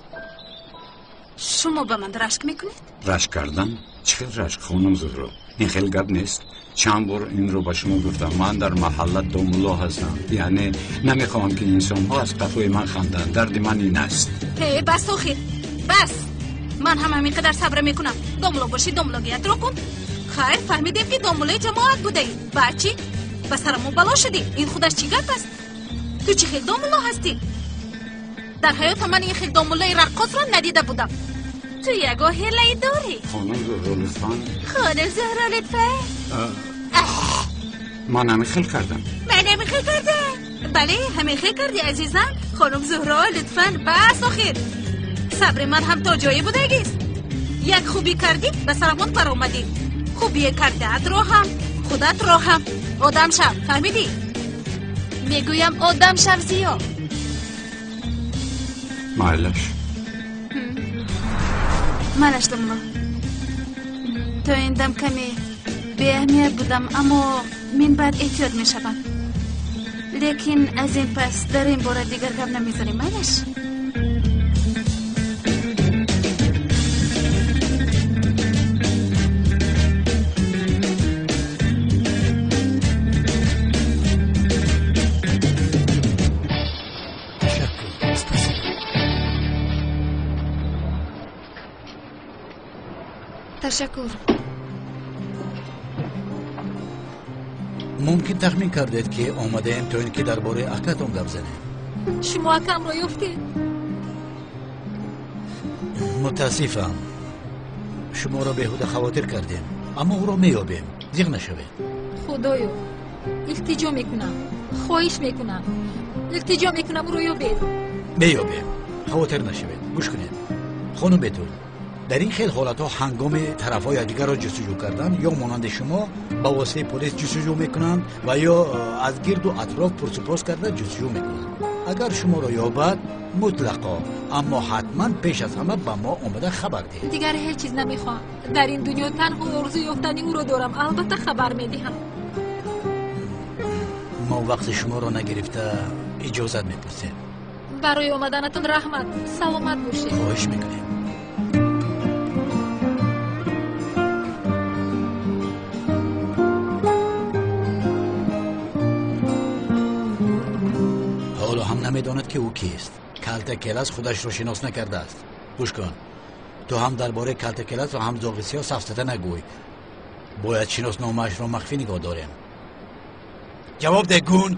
Шумо ба ман рашк мекунед? Рашк кардан? Чӣ хел рашк, хонум Зуҳро? Ин хел гап нест. Чанд бор инро ба шумо гуфтам. Ман дар маҳалла домулло ҳастам. Яъне намехоҳам, ки инсонҳо аз қафои ман ханданд. Дарди ман ин аст. Э, бас, охир, бас. Ман ҳам ҳамин қадар сабр мекунам. Домулло бошӣ, домуллогиятро кун. Хайр, фаҳмидем, ки домуллои ҷамоат будаӣ. Баъд чӣ? Ба сарамон бало шудӣ. Ин худаш чӣ гап аст? Ту чӣ хел домулло ҳастӣ? Дар ҳаётам ман ин хел домуллои раққосро надида будам. Ту ягон ҳилае дорӣ? Хонум Зуҳро, лутфан. Хонум Зуҳро, лутфан. Ман ҳамин хел кардам. Ман ҳамин хел кардам. Бале, ҳамин хел кардӣ, азизам. Хонум Зуҳро, лутфан, бас, охир. Сабри ман ҳам то ҷое будагист. Як хубӣ кардӣ, ба сарамон баромадӣ. Хубие кардаатро ҳам, худатро ҳам. Одам шав, фаҳмидӣ? Мегӯям, одам шав, Зиё. Майлаш. Манаш, домулло. То ин дам каме беаҳамият будам, аммо мин баъд эҳтиёт мешавам. Лекин аз ин пас дар ин бора дигар гап намезанем, майлаш? Ташаккур. Мумкин тахмин кардед, ки омадаем то ин ки дар бораи акатон гап занем. Шумо акамро ёфтед? Мутаассифам, шуморо беҳуда хавотир кардем, аммо ӯро меёбем. Зиғ нашавед. Худоё, илтиҷо мекунам, хоҳиш мекунам, илтиҷо мекунам, ӯро ёбед. Меёбем, хавотир нашавед. Гӯш кунед, хонум Бетул, Дар ин хел ҳолатҳо ҳангоми тарафҳо якдигарро ҷустуҷӯ кардан ё монанди шумо ба воситаи полис ҷустуҷӯ мекунанд ва ё аз гирду атроф пурсупос карда ҷустуҷӯ мекунанд. Агар шуморо ёбад мутлақо, аммо ҳатман пеш аз ҳама ба мо омада хабар диҳед. Дигар ҳеҷ чиз намехоҳам. Дар ин дунё танҳо орзу ёфтани ӯро дорам. Албатта хабар медиҳам. Мо вақти шуморо нагирифта иҷозат мепурсем. Барои омаданатон раҳмат. Саломат бошед. Хоҳиш мекунем. Ҳоло ҳам намедонад ки ӯ кист. Калта Келас худашро шинос накардааст. Гӯш кун, ту ҳам дар бораи Калта Келас ва ҳам Зоғи Сиёҳ сафсата нагӯй. Бояд шиносномаашро махфӣ нигоҳ дорем. Ҷавоб деҳ, гунд.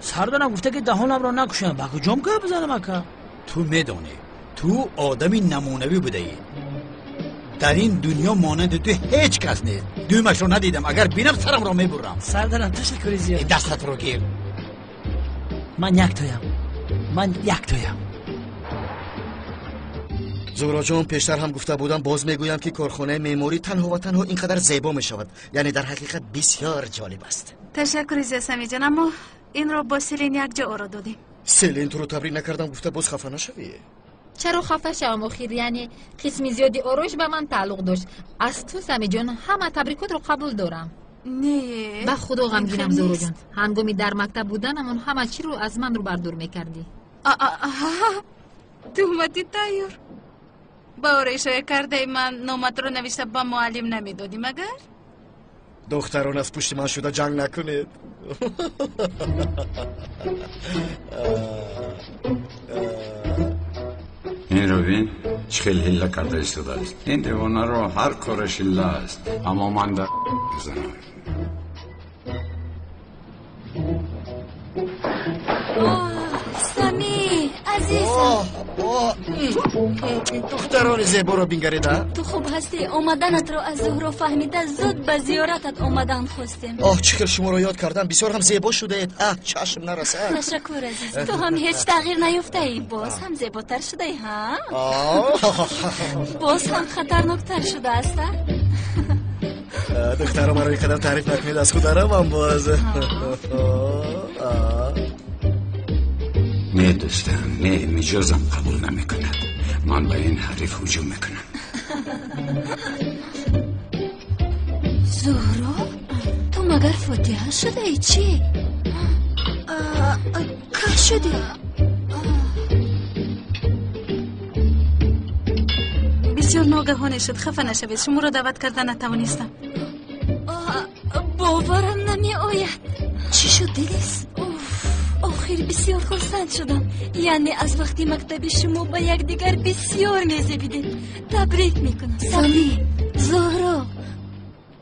Сардарам гуфта ки даҳонамро накушам. Ба куҷом гап бизанам ака? Ту медонӣ, ту одами намунавӣ будаӣ. Дар ин дунё монанди ту ҳеҷ кас нест. Дуюмашро надидам, агар бинам сарамро мебурам. Сардарам ташаккури зиёд. Дастатро гир. Ман яктоям, ман яктоям. Зуҳроҷон, пештар ҳам гуфта будам, боз мегӯям ки корхонаи меъморӣ танҳо ва танҳо ин қадар зебо мешавад. Яъне дар ҳақиқат бисёр ҷолиб аст. Ташаккури зиёд, Самиҷон, аммо инро бо Селин якҷо оро додем. Селин, туро табрик накардам гуфта боз хафа нашавӣ? Чаро хафа шавам охир? Яъне қисми зиёди ороиш ба ман тааллуқ дошт. Аз ту, Самиҷон, ҳама табрикотро қабул дорам. Не, ба худо ғамгинам, Зуҳроҷон. Ҳангоми дар мактаб буданамон ҳама чиро аз ман рӯбардур мекардӣ. Туҳмати тайёр. Ба ороишҳои кардаи ман номатро навишта ба муаллим намедодӣ магар? Духтарон, аз пушти ман шуда ҷанг накунед. Инро бин, чӣ хел ҳилла карда истодааст. Ин девонаро ҳар кораш ҳилла аст, аммо ман дар мезанам. Сами, азизам. Духтарони зеборо бингарида. Ту хуб ҳастӣ? Омаданатро аз Зуҳро фаҳмида зуд ба зиёратат омадан хостем. Оҳ, чӣ хел шуморо ёд кардам. Бисёр ҳам зебо шудаед. Аҳ, чашм нарасад. Ташаккур, азиз. Ту ҳам ҳеҷ тағйир наёфтаӣ. Боз ҳам зеботар шудаӣ, ҳа? Боз ҳам хатарноктар шудааст, а? Духтаро, маро ин қадар таъриф накунед, аз хударамам боз. Не, дӯстам, не, миҷозам қабул намекунад. Ман ба ин ҳариф ҳуҷум мекунам. Зуҳро, ту магар фотиҳа шудаӣ чӣ? Кай шудӣ? Бисёр ногаҳоне шуд, хафа нашавед, шуморо даъват карда натавонистам. Боварам намеояд. Чӣ шуд, дидис? Охир бисёр хурсанд шудам. Яъне аз вақти мактаби шумо ба якдигар бисёр мезебидед. Табрик мекунам. Сами, Зуҳро,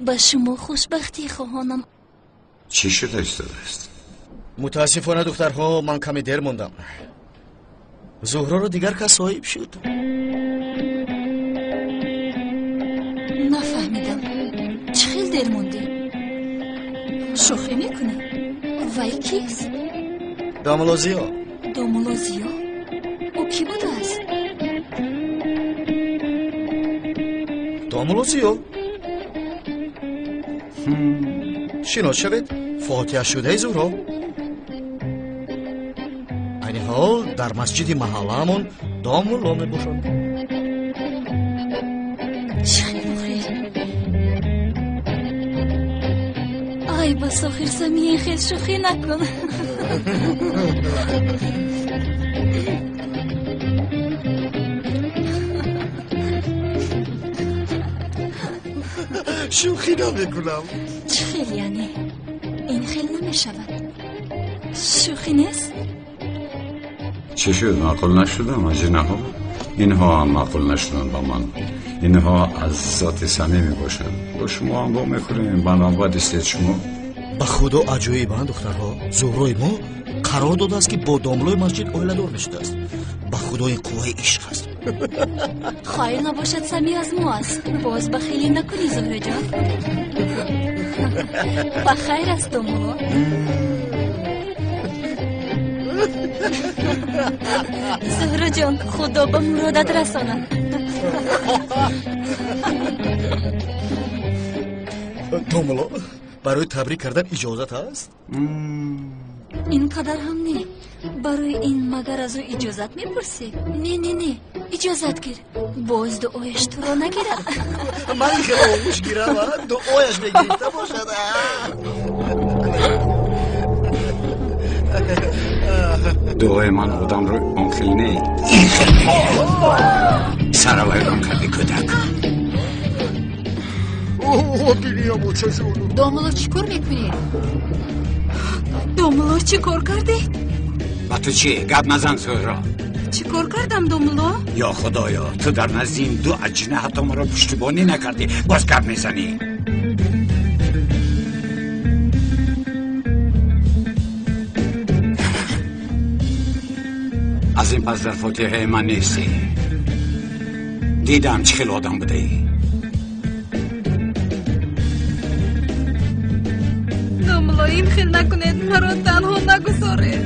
ба шумо хушбахтӣ хоҳонам. Чӣ шуда истодааст? Мутаассифона, духтарҳо, ман каме дер мондам. Зуҳроро дигар кас соҳиб шуд. Нафаҳмидам. Чӣ хел дер мондӣ? Шӯхӣ мекунӣ? Вай кист? Домулло Зиё. Домулло Зиё? Ӯ кӣ будааст? Домулло Зиё. Шинос шавед, фотиҳашудаи Зуҳро. Айни ҳол дар масҷиди маҳаллаамон домулло мебошад. Чӣ хел охир? Ай бас, охир Сами, ин хел шӯхӣ накун. Шӯхӣ намекунам. Чӣ хел яъне? Ин хел намешавад. Шӯхӣ нест? Чӣ шуд, маъқул нашудам, аҷинаҳо? Инҳо ҳам маъқул нашуданд ба ман. Инҳо аз зоти Сами мебошанд. Бо шумо ҳам вомехӯрем, ба навбат истед шумо. Ба худо аҷоибанд, духтарҳо. Зуҳрои мо қарор додааст ки бо домлои масҷид оиладор мешудааст. Ба худо ин қувваи ишқ аст. Хайр набошад, Сами аз мо аст. Боз бахилӣ накунӣ, Зуҳроҷон. Ба хайр аст, домулло. Зуҳроҷон, худо ба муродат расонад. Домулло, барои табрик кардан иҷозат ҳаст? Ин қадар ҳам не. Барои ин магар аз ӯ иҷозат мепурсӣ? Не, не, не, иҷозат гир. Боз дуояш туро нагирад. Ман хеле оғӯш гирам, дуояш мегирифта бошад. Дуои ман одамро он хел не, ин хел мегирад. Сара вайрон карди, кӯдак. Домулло, чӣ кор мекунед? Домулло, чӣ кор кардед? Ба ту чӣ? Гап назан, Зуҳро. Чӣ кор кардам, домулло? Ё Худоё, ту дар назди ин ду аҷина ҳатто маро пуштибонӣ накардӣ, боз гап мезанӣ. Аз ин пас дар фотиҳаи ман нестӣ. Дидам, чӣ хел одам будаӣ. Домулло, ин хел накунед, маро танҳо нагузоред.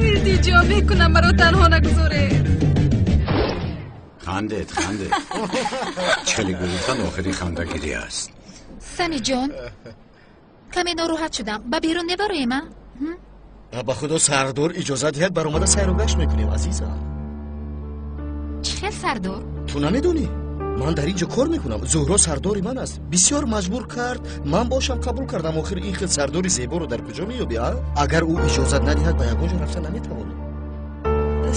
Илтиҷо мекунам, маро танҳо нагузоред. Хандед, хандед. Чӣ хеле гуфтан, охири хандагирӣ аст. Самиҷон, каме нороҳат шудам. Ба берун мебароем, а? Ба Худо, сардор иҷозат диҳад, баромада сайру гашт мекунем, азизам. Чӣ хел сардор? Ту намедонӣ? Ман дар ин ҷо кор мекунам. Зуҳро сардори ман аст. Бисёр маҷбур кард, ман бошам қабул кардам. Охир ин хел сардори зеборо дар куҷо меёбӣ, а? Агар ӯ иҷозат надиҳад, ба ягон ҷо рафта наметавонӣ.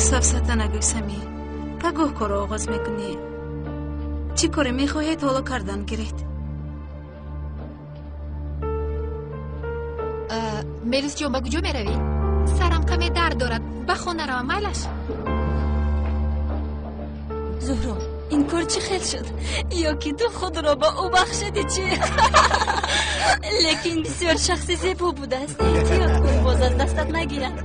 Сафсата нагӯй, Самӣ. Пагоҳ корро оғоз мекунӣ. Чӣ коре мехоҳед, ҳоло кардан гиред. Мелисҷон, ба куҷо меравӣ? Сарам каме дард дорад, ба хона равам, майлаш? Зуҳро, ин кор чӣ хел шуд? Ё ки ту худро ба ӯ бахшидӣ, чӣ? Лекин бисёр шахси зебо будааст. Эҳтиёт кун, боз аз дастат нагирад.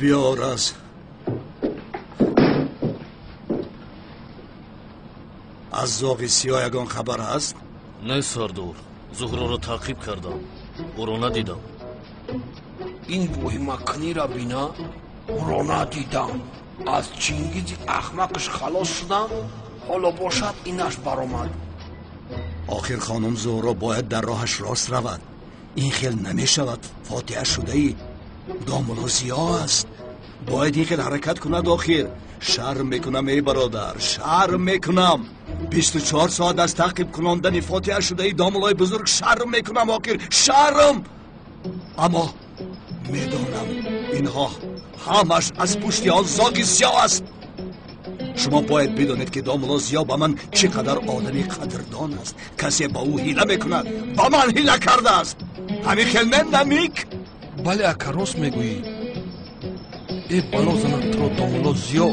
Биёр аз зоғи сиёҳ ягон хабар ҳаст? Не, сардор, Зуҳроро таъқиб кардам, ӯро надидам. Ин воҳимакунира бина, ӯро надидам. Аз Чингизи ахмақаш халос шудам, ҳоло бошад инаш баромад. Охир хонум Зуҳро бояд дар роҳаш рост равад. Ин хел намешавад. Фотиҳа шудаи домулло Зиё аст. Бояд ин хел ҳаракат кунад. Охир шарм мекунам, эй бародар, шарм мекунам. 24 соат аз таъқиб кунондани фотиҳа шудаи домуллои бузург шарм мекунам. Охир шарм. Аммо медонам, инҳо ҳамаш аз пушти он зоги сиёҳ аст. Шумо бояд бидонед, ки домулло Зиё ба ман чӣ қадар одами қадрдон аст. Касе ба ӯ ҳила мекунад, ба ман ҳила кардааст. Ҳамин хел не, Намик? Бале, ака, рост мегӯӣ. Э, бало занад туро домулло Зиё,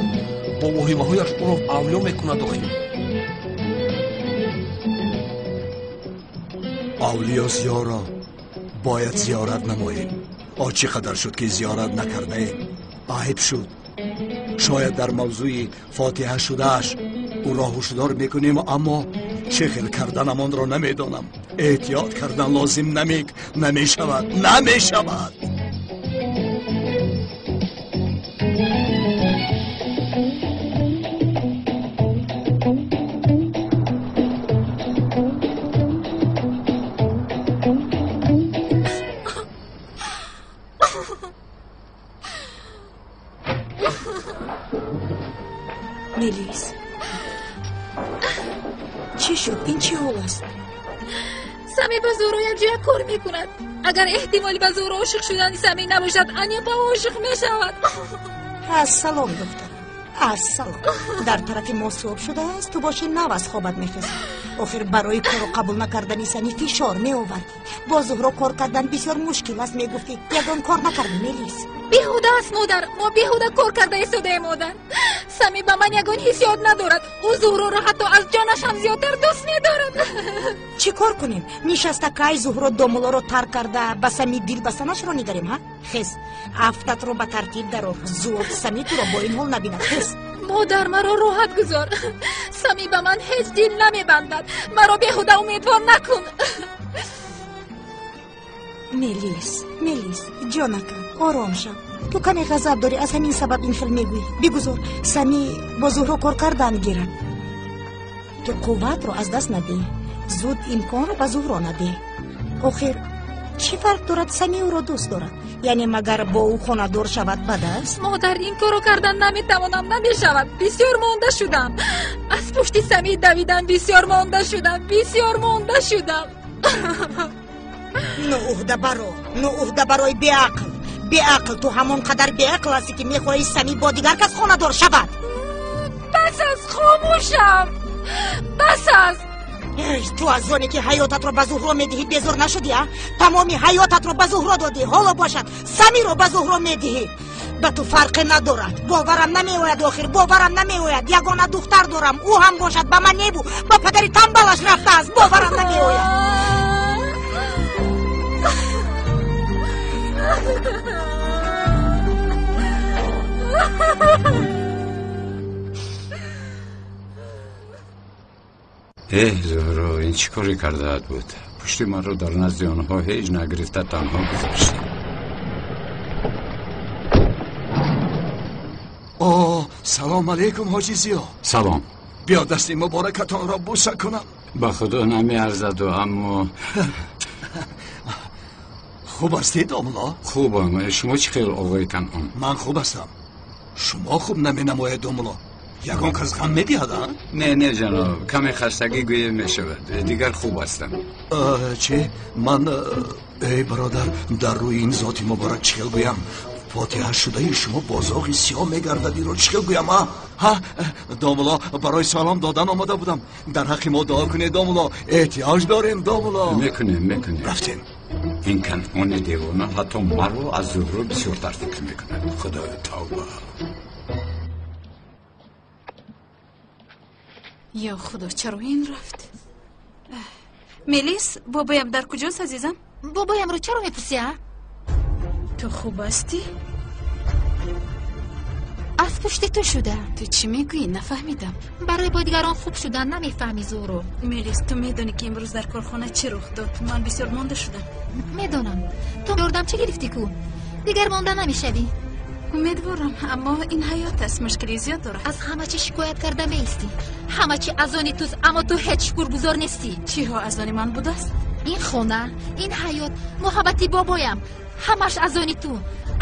бо воҳимаҳояш ӯро авлиё мекунад. Охир авлиё Зиёро бояд зиёрат намоем. О, чӣ қадар шуд, ки зиёрат накардаем. Айб шуд. Шояд дар мавзӯи фотиҳа шудааш ӯро ҳушдор мекунем, аммо чӣ хел карданамонро намедонам. Эҳтиёт кардан лозим, Намик. Намешавад, намешавад. Сами ба Зуҳро якҷоя кор мекунад. Агар эҳтимоли ба Зуҳро ошиқ шудани Сами набошад, Аня ба ӯ ошиқ мешавад. Ассалом, духтарам, ассалом. Дар тарафи мо субҳ шудааст, ту боши нав аз хобат мехезӣ. Охир барои корро қабул накардани Сами фишор меовардӣ. Бо Зуҳро кор кардан бисёр мушкил аст, мегуфтӣ. Ягон кор накардӣ, Мелис. Беҳуда аст, модар. Мо беҳуда кор карда истодаем, модар. Сами ба ман ягон ҳиссиёт надорад. Ӯ Зуҳроро ҳатто аз ҷонаш ҳам зиёдтар дӯст медорад. Чӣ кор кунем? Нишаста кай Зуҳро домулоро тарк карда ба Сами дил бастанашро нигарем, ҳа? Хез, афтатро ба тартиб дарор. Зуд Сами туро бо ин ҳол набинад. Хез. Модар, маро роҳат гузор. Сами ба ман ҳеҷ дил намебандад. Маро беҳуда умедвор накун. Мелис, Мелис, ҷонакам, ором шав. Ту каме ғазаб дорӣ, аз ҳамин сабаб ин хел мегӯӣ. Бигузор Сами бо Зуҳро кор кардан гирад. Ту қувватро аз даст надеҳ. Зуд имконро ба Зуҳро надеҳ. Охир чӣ фарқ дорад, Сами ӯро дӯст дорад? Яъне магар бо ӯ хонадор шавад бад аст? Модар, ин корро кардан наметавонам, намешавад. Бисёр монда шудам. Аз пушти Сами давидан бисёр монда шудам, бисёр монда шудам. Ноуҳдабаро, ноуҳдабарои беақл. Беақл, ту ҳамон қадар беақл ҳастӣ, ки мехоҳӣ Сами бо дигар кас хонадор шавад. Бас аст, хомӯшам. Бас аст. Ту аз оне ки ҳаётатро ба Зуҳро медиҳӣ безор нашудӣ, а? Тамоми ҳаётатро ба Зуҳро додӣ, ҳоло бошад Самиро ба Зуҳро медиҳӣ. Ба ту фарқе надорад. Боварам намеояд, охир боварам намеояд. Ягона духтар дорам, ӯ ҳам бошад ба ман небу ба падари тамбалаш рафтааст. Боварам намеояд. Эҳ, Зуҳро, ин чӣ коре кардаат буд? Пушти маро дар назди онҳо ҳеҷ нагирифта танҳо гузошт. О, салом алейкум, ҳоҷи Зиё. Салом. Биё дасти муборакатонро буса кунам. Ба худо намеарзаду, аммо хуб ҳастед, домуло? Хубам. Шумо чӣ хел, оғои Канъон? Ман хуб ҳастам. Шумо хуб наменамоед, домуло. Ягон кас ғам медиҳад, а? Не, не, ҷаноб, каме хастагӣ гӯя мешавад. Дигар хуб ҳастам. Чӣ? Ман, эй бародар, дар рӯи ин зоти муборак чӣ хел гӯям? Фотиҳа шудаи шумо бо зоғи сиёҳ мегардад, инро чӣ хел гӯям, а? Ҳа, домуло, барои салом додан омада будам. Дар ҳаққи мо дуо кунед, домуло. Эҳтиёҷ дорем, домуло. Мекунем, мекунем. Рафтем. Ин Канъони девона ҳатто маро аз Зуҳро бисёртар фикр мекунад. Худоё, тавба. Ё худо, чаро ин рафт? Мелис, бобоям дар куҷост, азизам? Бобоямро чаро мепурсӣ, а? Ту хуб ҳастӣ? Аз пушти ту шуда. Ту чӣ мегӯӣ? Нафаҳмидам. Барои бо дигарон хуб шудан намефаҳмӣ, Зуҳро. Мелис, ту медонӣ, ки имрӯз дар корхона чӣ рух дод? Ман бисёр монда шудам. Медонам. Ту ёрдамчӣ гирифтӣ ку? Дигар монда намешавӣ. Умедворам, аммо ин ҳаёт аст, мушкили зиёд дорад. Аз ҳама чӣ шикоят карда меистӣ. Ҳама чӣ аз они туст, аммо ту ҳеҷ шукргузор нестӣ. Чиҳо аз они ман будааст? Ин хона, ин ҳаёт, муҳаббати бобоям, ҳамаш аз они ту.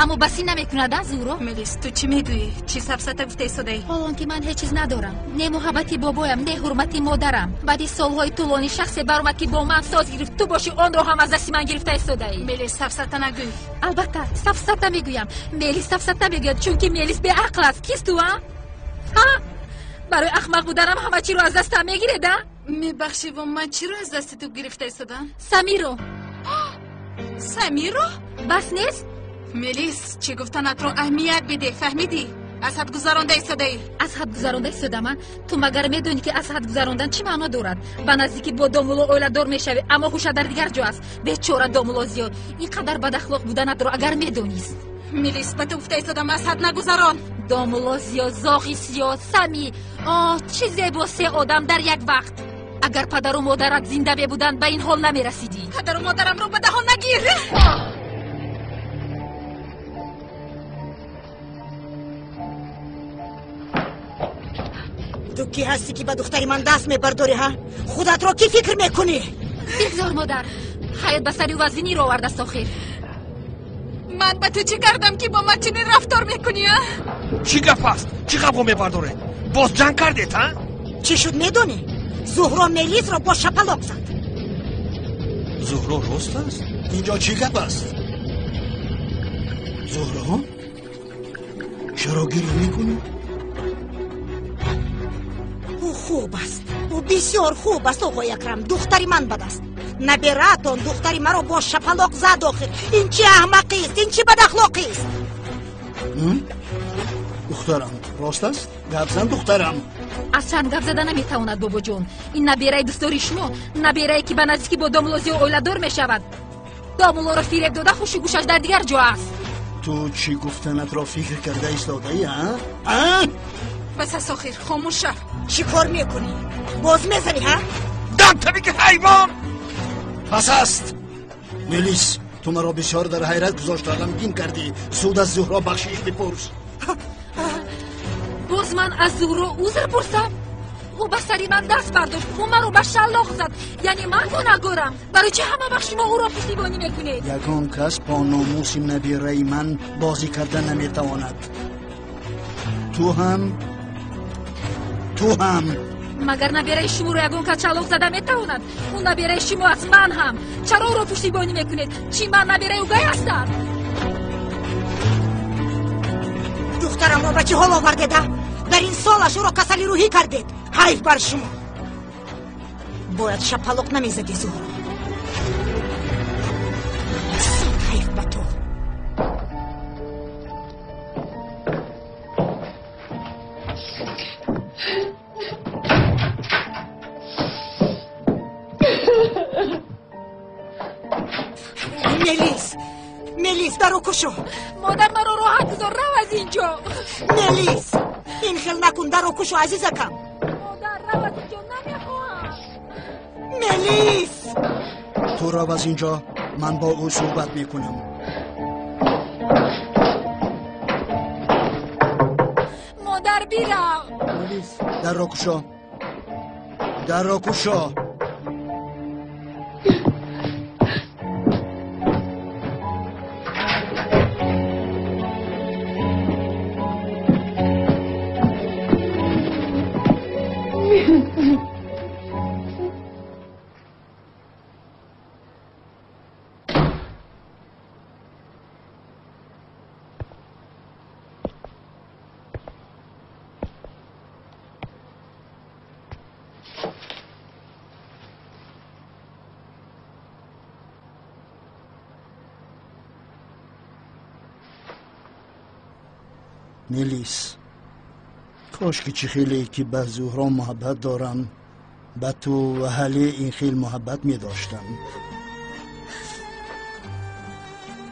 Аммо басӣ намекунад, а, Зуҳро? Мелис, ту чӣ мегӯӣ? Чӣ сафсата гуфта истодаӣ? Ҳолон ки ман ҳеҷ чиз надорам. Не муҳаббати бобоям, не ҳурмати модарам. Баъди солҳои тӯлонӣ шахсе баромад, ки бо ман соз гирифт. Ту боши онро ҳам аз дасти ман гирифта истодаӣ. Мелис, сафсата нагӯй. Албатта, сафсата мегӯям. Мелис сафсата мегӯяд, чунки Мелис беақл аст. Кист ту, а? Ҳа? Барои ахмақ буданам ҳама чиро аз дастам мегиред, а? Мебахшӣ, во ман чиро аз дасти ту гирифта истодам? Самиро. Самиро? Бас нест? Мелис, чӣ гуфтанатро аҳамият бидеҳ, фаҳмидӣ? Аз ҳад гузаронда истодаӣ. Аз ҳад гузаронда истодам, а? Ту магар медонӣ, ки аз ҳад гузарондан чӣ маъно дорад? Ба наздикӣ бо домуло оиладор мешавӣ, аммо ҳуша дар дигар ҷо аст. Бечора домуло зиёд. Ин қадар бадахлоқ буданатро агар медонист. Мелис, ба ту гуфта истодам, аз ҳад нагузарон. Домуло зиёд, зоғи сиёҳ, Сами. Оҳ, чӣ зебо се одам дар як вақт. Агар падару модарат зинда мебуданд, ба ин ҳол намерасидӣ. Падару модарамро ба даҳон нагир. Ту кӣ ҳастӣ, ки ба духтари ман даст мебардорӣ, ҳа? Худатро кӣ фикр мекунӣ? Бигзор, модар. Ҳаёт ба сари вазиниро овардааст охир. Ман ба ту чӣ кардам, ки бо ман чунин рафтор мекунӣ, а? Чӣ гап аст? Чӣ ғавғо мебардоред? Боз ҷанг кардед, а? Чӣ шуд медонӣ? Зуҳро Мелисро бо шапалоқ зад. Зуҳро рост аст? Инҷо чӣ гап аст? Зуҳро, чаро гиря мекунӣ? Ӯ хуб аст, ӯ бисёр хуб аст, оғои Акрам. Духтари ман бад аст. Набераатон духтари маро бо шапалоқ зад. Охир ин чӣ аҳмақист, ин чӣ бадахлоқист? Духтарам рост аст? Гап зан, духтарам. Аслан гап зада наметавонад, бобоҷон. Ин набераи дӯстдори шумо, наберае ки ба наздикӣ бо домулло Зиё оиладор мешавад, домуллоро фиреб дода, хушу гӯшаш дар дигар ҷо аст. Ту чӣ гуфтанатро фикр карда истодаӣ, а? Бас аст, охир хомӯш шав. Чӣ кор мекунӣ? Боз мезанӣ, ҳа? Дам табики ҳайвон! Бас аст! Мелис, ту маро бисёр дар ҳайрат гузошта, ғамгин кардӣ. Зуд аз Зуҳро бахшиш бипурс. Боз ман аз Зуҳро узр пурсам? Ӯ ба сари ман даст бардошт, ӯ маро ба шаллоқ зад. Яъне ман гунаҳгорам? Барои чӣ ҳама вақт шумо ӯро пуштибонӣ мекунед? Ягон кас бо номуси набираи ман бозӣ карда наметавонад. Ту ҳам, ту ҳам. Магар набираи шуморо ягон кас шаллоқ зада метавонад? Ӯ набираи шумо аст, ман ҳам. Чаро ӯро пуштибонӣ мекунед? Чӣ ман набираи ӯгай ҳастам? Духтарамро ба чӣ ҳол овардеда? Дар ин солаш ӯро касали рӯҳӣ кардед. Ҳайф бар шумо. Бояд шапалоқ намезадӣ, Зуҳро. Ҳайф ба ту. Мелис, Мелис, даро кушо. Модар, маро роҳат гузор, рав аз инҷо. Мелис, ин хел накун, даро кушо, азизакам. Модар, рав аз инҷо, намехоҳам. Мелис, ту рав аз инҷо, ман бо ӯ суҳбат мекунам. Модар, бирав. Мелис, дарро кушо, дарро кушо. Мелис, кош ки чӣ хеле ки ба Зуҳро муҳаббат дорам, ба ту ва ҳале ин хел муҳаббат медоштам.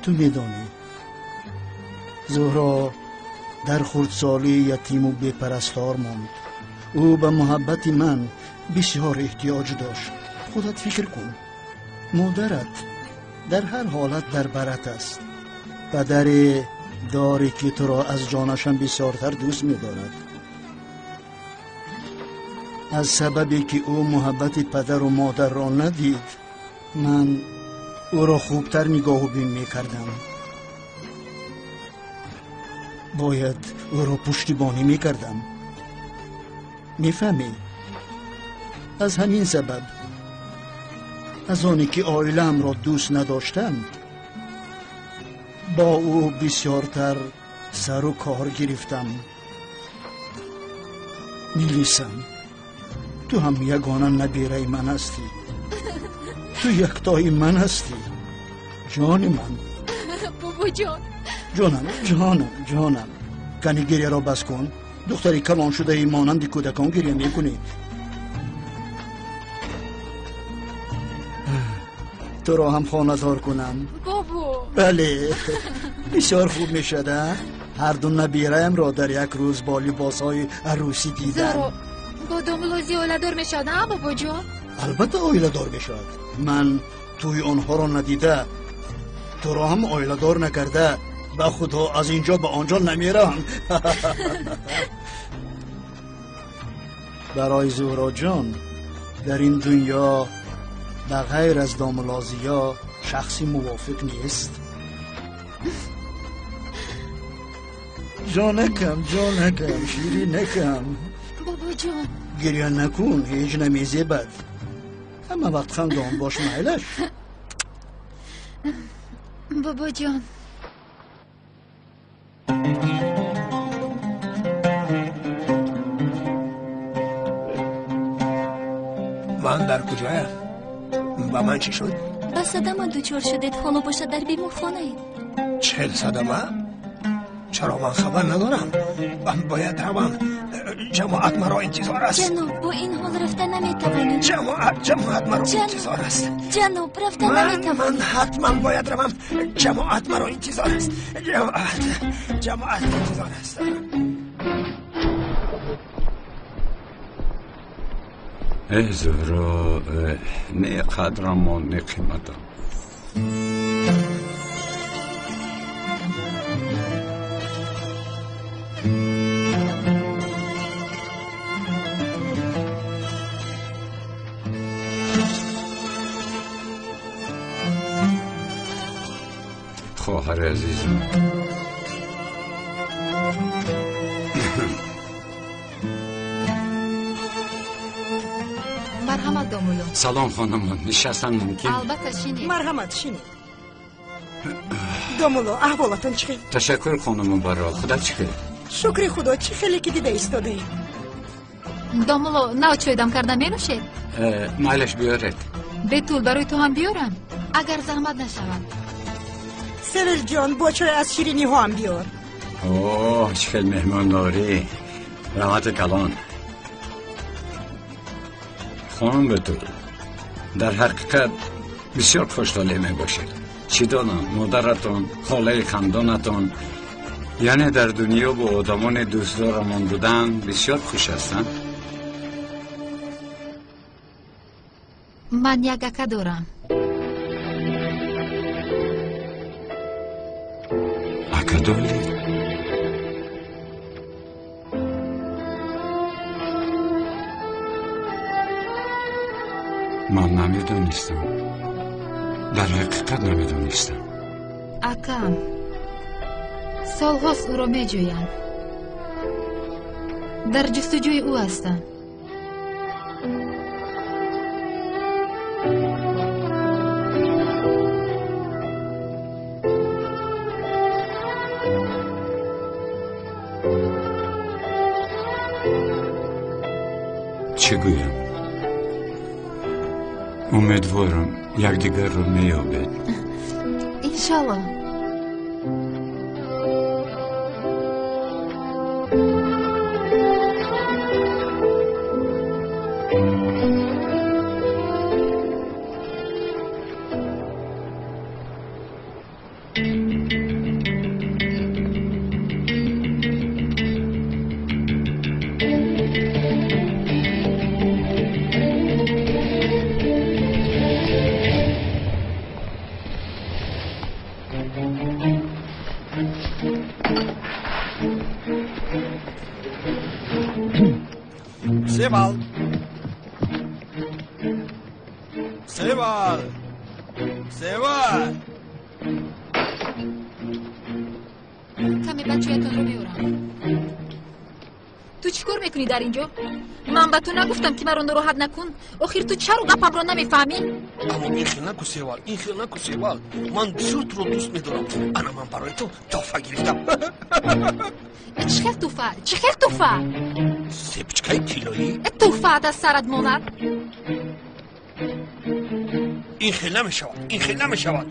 Ту медонӣ, Зуҳро дар хурдсолӣ ятиму бепарастор монд. Ӯ ба муҳаббати ман бисёр эҳтиёҷ дошт. Худат фикр кун, модарат дар ҳар ҳолат дар барат аст. Падаре дорӣ ки туро аз ҷонашам бисёртар дӯст медорад. Аз сабабе ки ӯ муҳаббати падару модарро надид, ман ӯро хубтар нигоҳубин мекардам. Бояд ӯро пуштибонӣ мекардам. Мефаҳмӣ? Аз ҳамин сабаб, аз оне ки оилаамро дӯст надоштам, бо ӯ бисёртар сару кор гирифтам. Мелисам, ту ҳам ягона набираи ман ҳастӣ. Ту яктои ман ҳастӣ, ҷони ман. Бобоҷон. Ҷонам, ҷонам, ҷонам. Кани гиряро бас кун. Духтари калон шудаи монанди кӯдакон гиря мекунӣ. Туро ҳам хонадор кунам. Бобо. Бале, бисёр хуб мешад. Ҳар ду набираямро дар як рӯз бо либосҳои арӯсӣ дидам. Зуҳро бо домулло Зиё оиладор мешавад, а, бобоҷон? Албатта оиладор мешавад. Ман тӯи онҳоро надида, туро ҳам оиладор накарда, ба худо аз инҷо ба он ҷо намеравам. Барои Зуҳроҷон дар ин дунё ба ғайр аз домулло Зиё шахси мувофиқ нест. Ҷонакам, ҷонакам, ширинакам. Бобоҷон. Гиря накун, ҳеҷ намезебад. Ҳама вақт хандон бош, майлаш. Бобоҷон. Ман дар куҷоям? Ба ман чӣ шуд? Ба садама дучор шудед, ҳоло бошад дар беморхонаед. Чел садама? Чаро ман хабар надорам? Ман бояд равам. Ҷамоат маро интизор аст. Ҷаноб, бо ин ҳол рафта наметавонед. Ҷамоат маро интизор аст. Ҷаноб, рафта наметавонед. Ман ҳатман бояд равам. Ҷамоат маро интизор аст. Ҷамоат интизор аст. Эй Зуҳро, не қадрамон, не қиматам. Хоҳари азизам, марҳамат домулло. Салом хонумон, нишастан мумкин? Албатта, шинед. Марҳамат, шинед. Домулло, аҳволатон чӣ хел? Ташаккур хонумон, баро худат чӣ хел? Шукри худо, чӣ хеле ки дида истодаем. Домулло, нав чойдам карда менӯшед? Майлаш, биёред. Бетул, барои ту ҳам биёрам, агар заҳмат нашавад. Севилҷон, бо чой аз шириниҳоам биёр. Оҳ, чӣ хел меҳмондорӣ! Раҳмати калон. Хонум Бетул, дар ҳақиқат бисёр хуштолеъ мебошед. Чӣ донам, модаратон, холаи хандонатон, яъне дар дунё бо одамони дӯстдорамон будан бисёр хуш ҳастанд. Ман як ака дорам. Ака доред? Ман намедонистам. Дар ҳақиқат намедонистам. Акам, солҳост ӯро меҷӯям. Дар ҷустуҷӯи ӯ ҳастам. Чӣ гӯям? Умедворам, якдигарро меёбед. Иншалло. Севал, Севал, Севал. Каме баъд чоятонро меорам. Ту чӣ кор мекунӣ дар ин ҷо? Ман ба ту нагуфтам, ки маро нороҳат накун? Охир ту чаро гапамро намефаҳмӣ? Аммо ин хел наку, Севал, ин хел наку, Севал. Ман бисёр туро дӯст медорам. Ана ман барои ту тӯҳфа гирифтам. Чӣ хел тӯҳфа? Чӣ хел тӯҳфа? Сепчкаи тиллоӣ. Тӯҳфаат аз сарат монад. Ин хел намешавад, ин хел намешавад.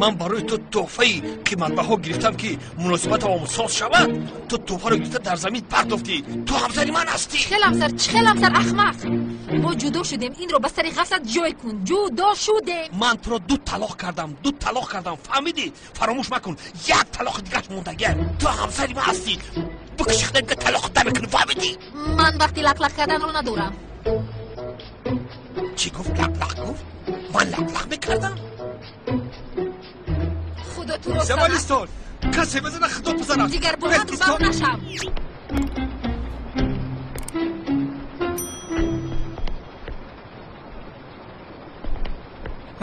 Ман барои ту тӯҳфаи қиматбаҳо гирифтам, ки муносибатамон соз шавад. Ту тӯҳфаро гирифта дар замин партофтӣ. Ту ҳамсари ман ҳастӣ. Чӣ хел ҳамсар? Чӣ хел ҳамсар, ахмақ? Мо ҷудо шудем. Инро ба сари ғафлат ҷой кун. Ҷудо шудем. Ман туро ду талоқ кардам, ду талоқ кардам, фаҳмидӣ? Фаромӯш макун, як талоқи дигаш мондагиа. Ту ҳамсари ман ҳастӣ. Бикуши, дига талоқ намекунӣ, фаҳмидӣ? Ман вақти лақлақ карданро надорам. Чӣ гуфт? Лақлақ гуфт? Ман лақлақ мекардам? Худо туро Севалистон, касе бизана, худо бизанад. Дигар бо ман рӯбарӯ нашав.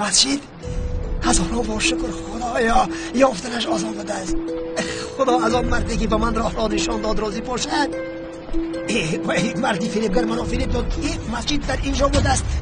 Масҷид, ҳазорон бор шукр, худоё, ёфтанаш осон будааст. Худо аз он марде ки ба ман роҳро нишон дод розӣ бошад. Марди фиребгар маро фиреб дод. Масҷид дар ин ҷо будааст.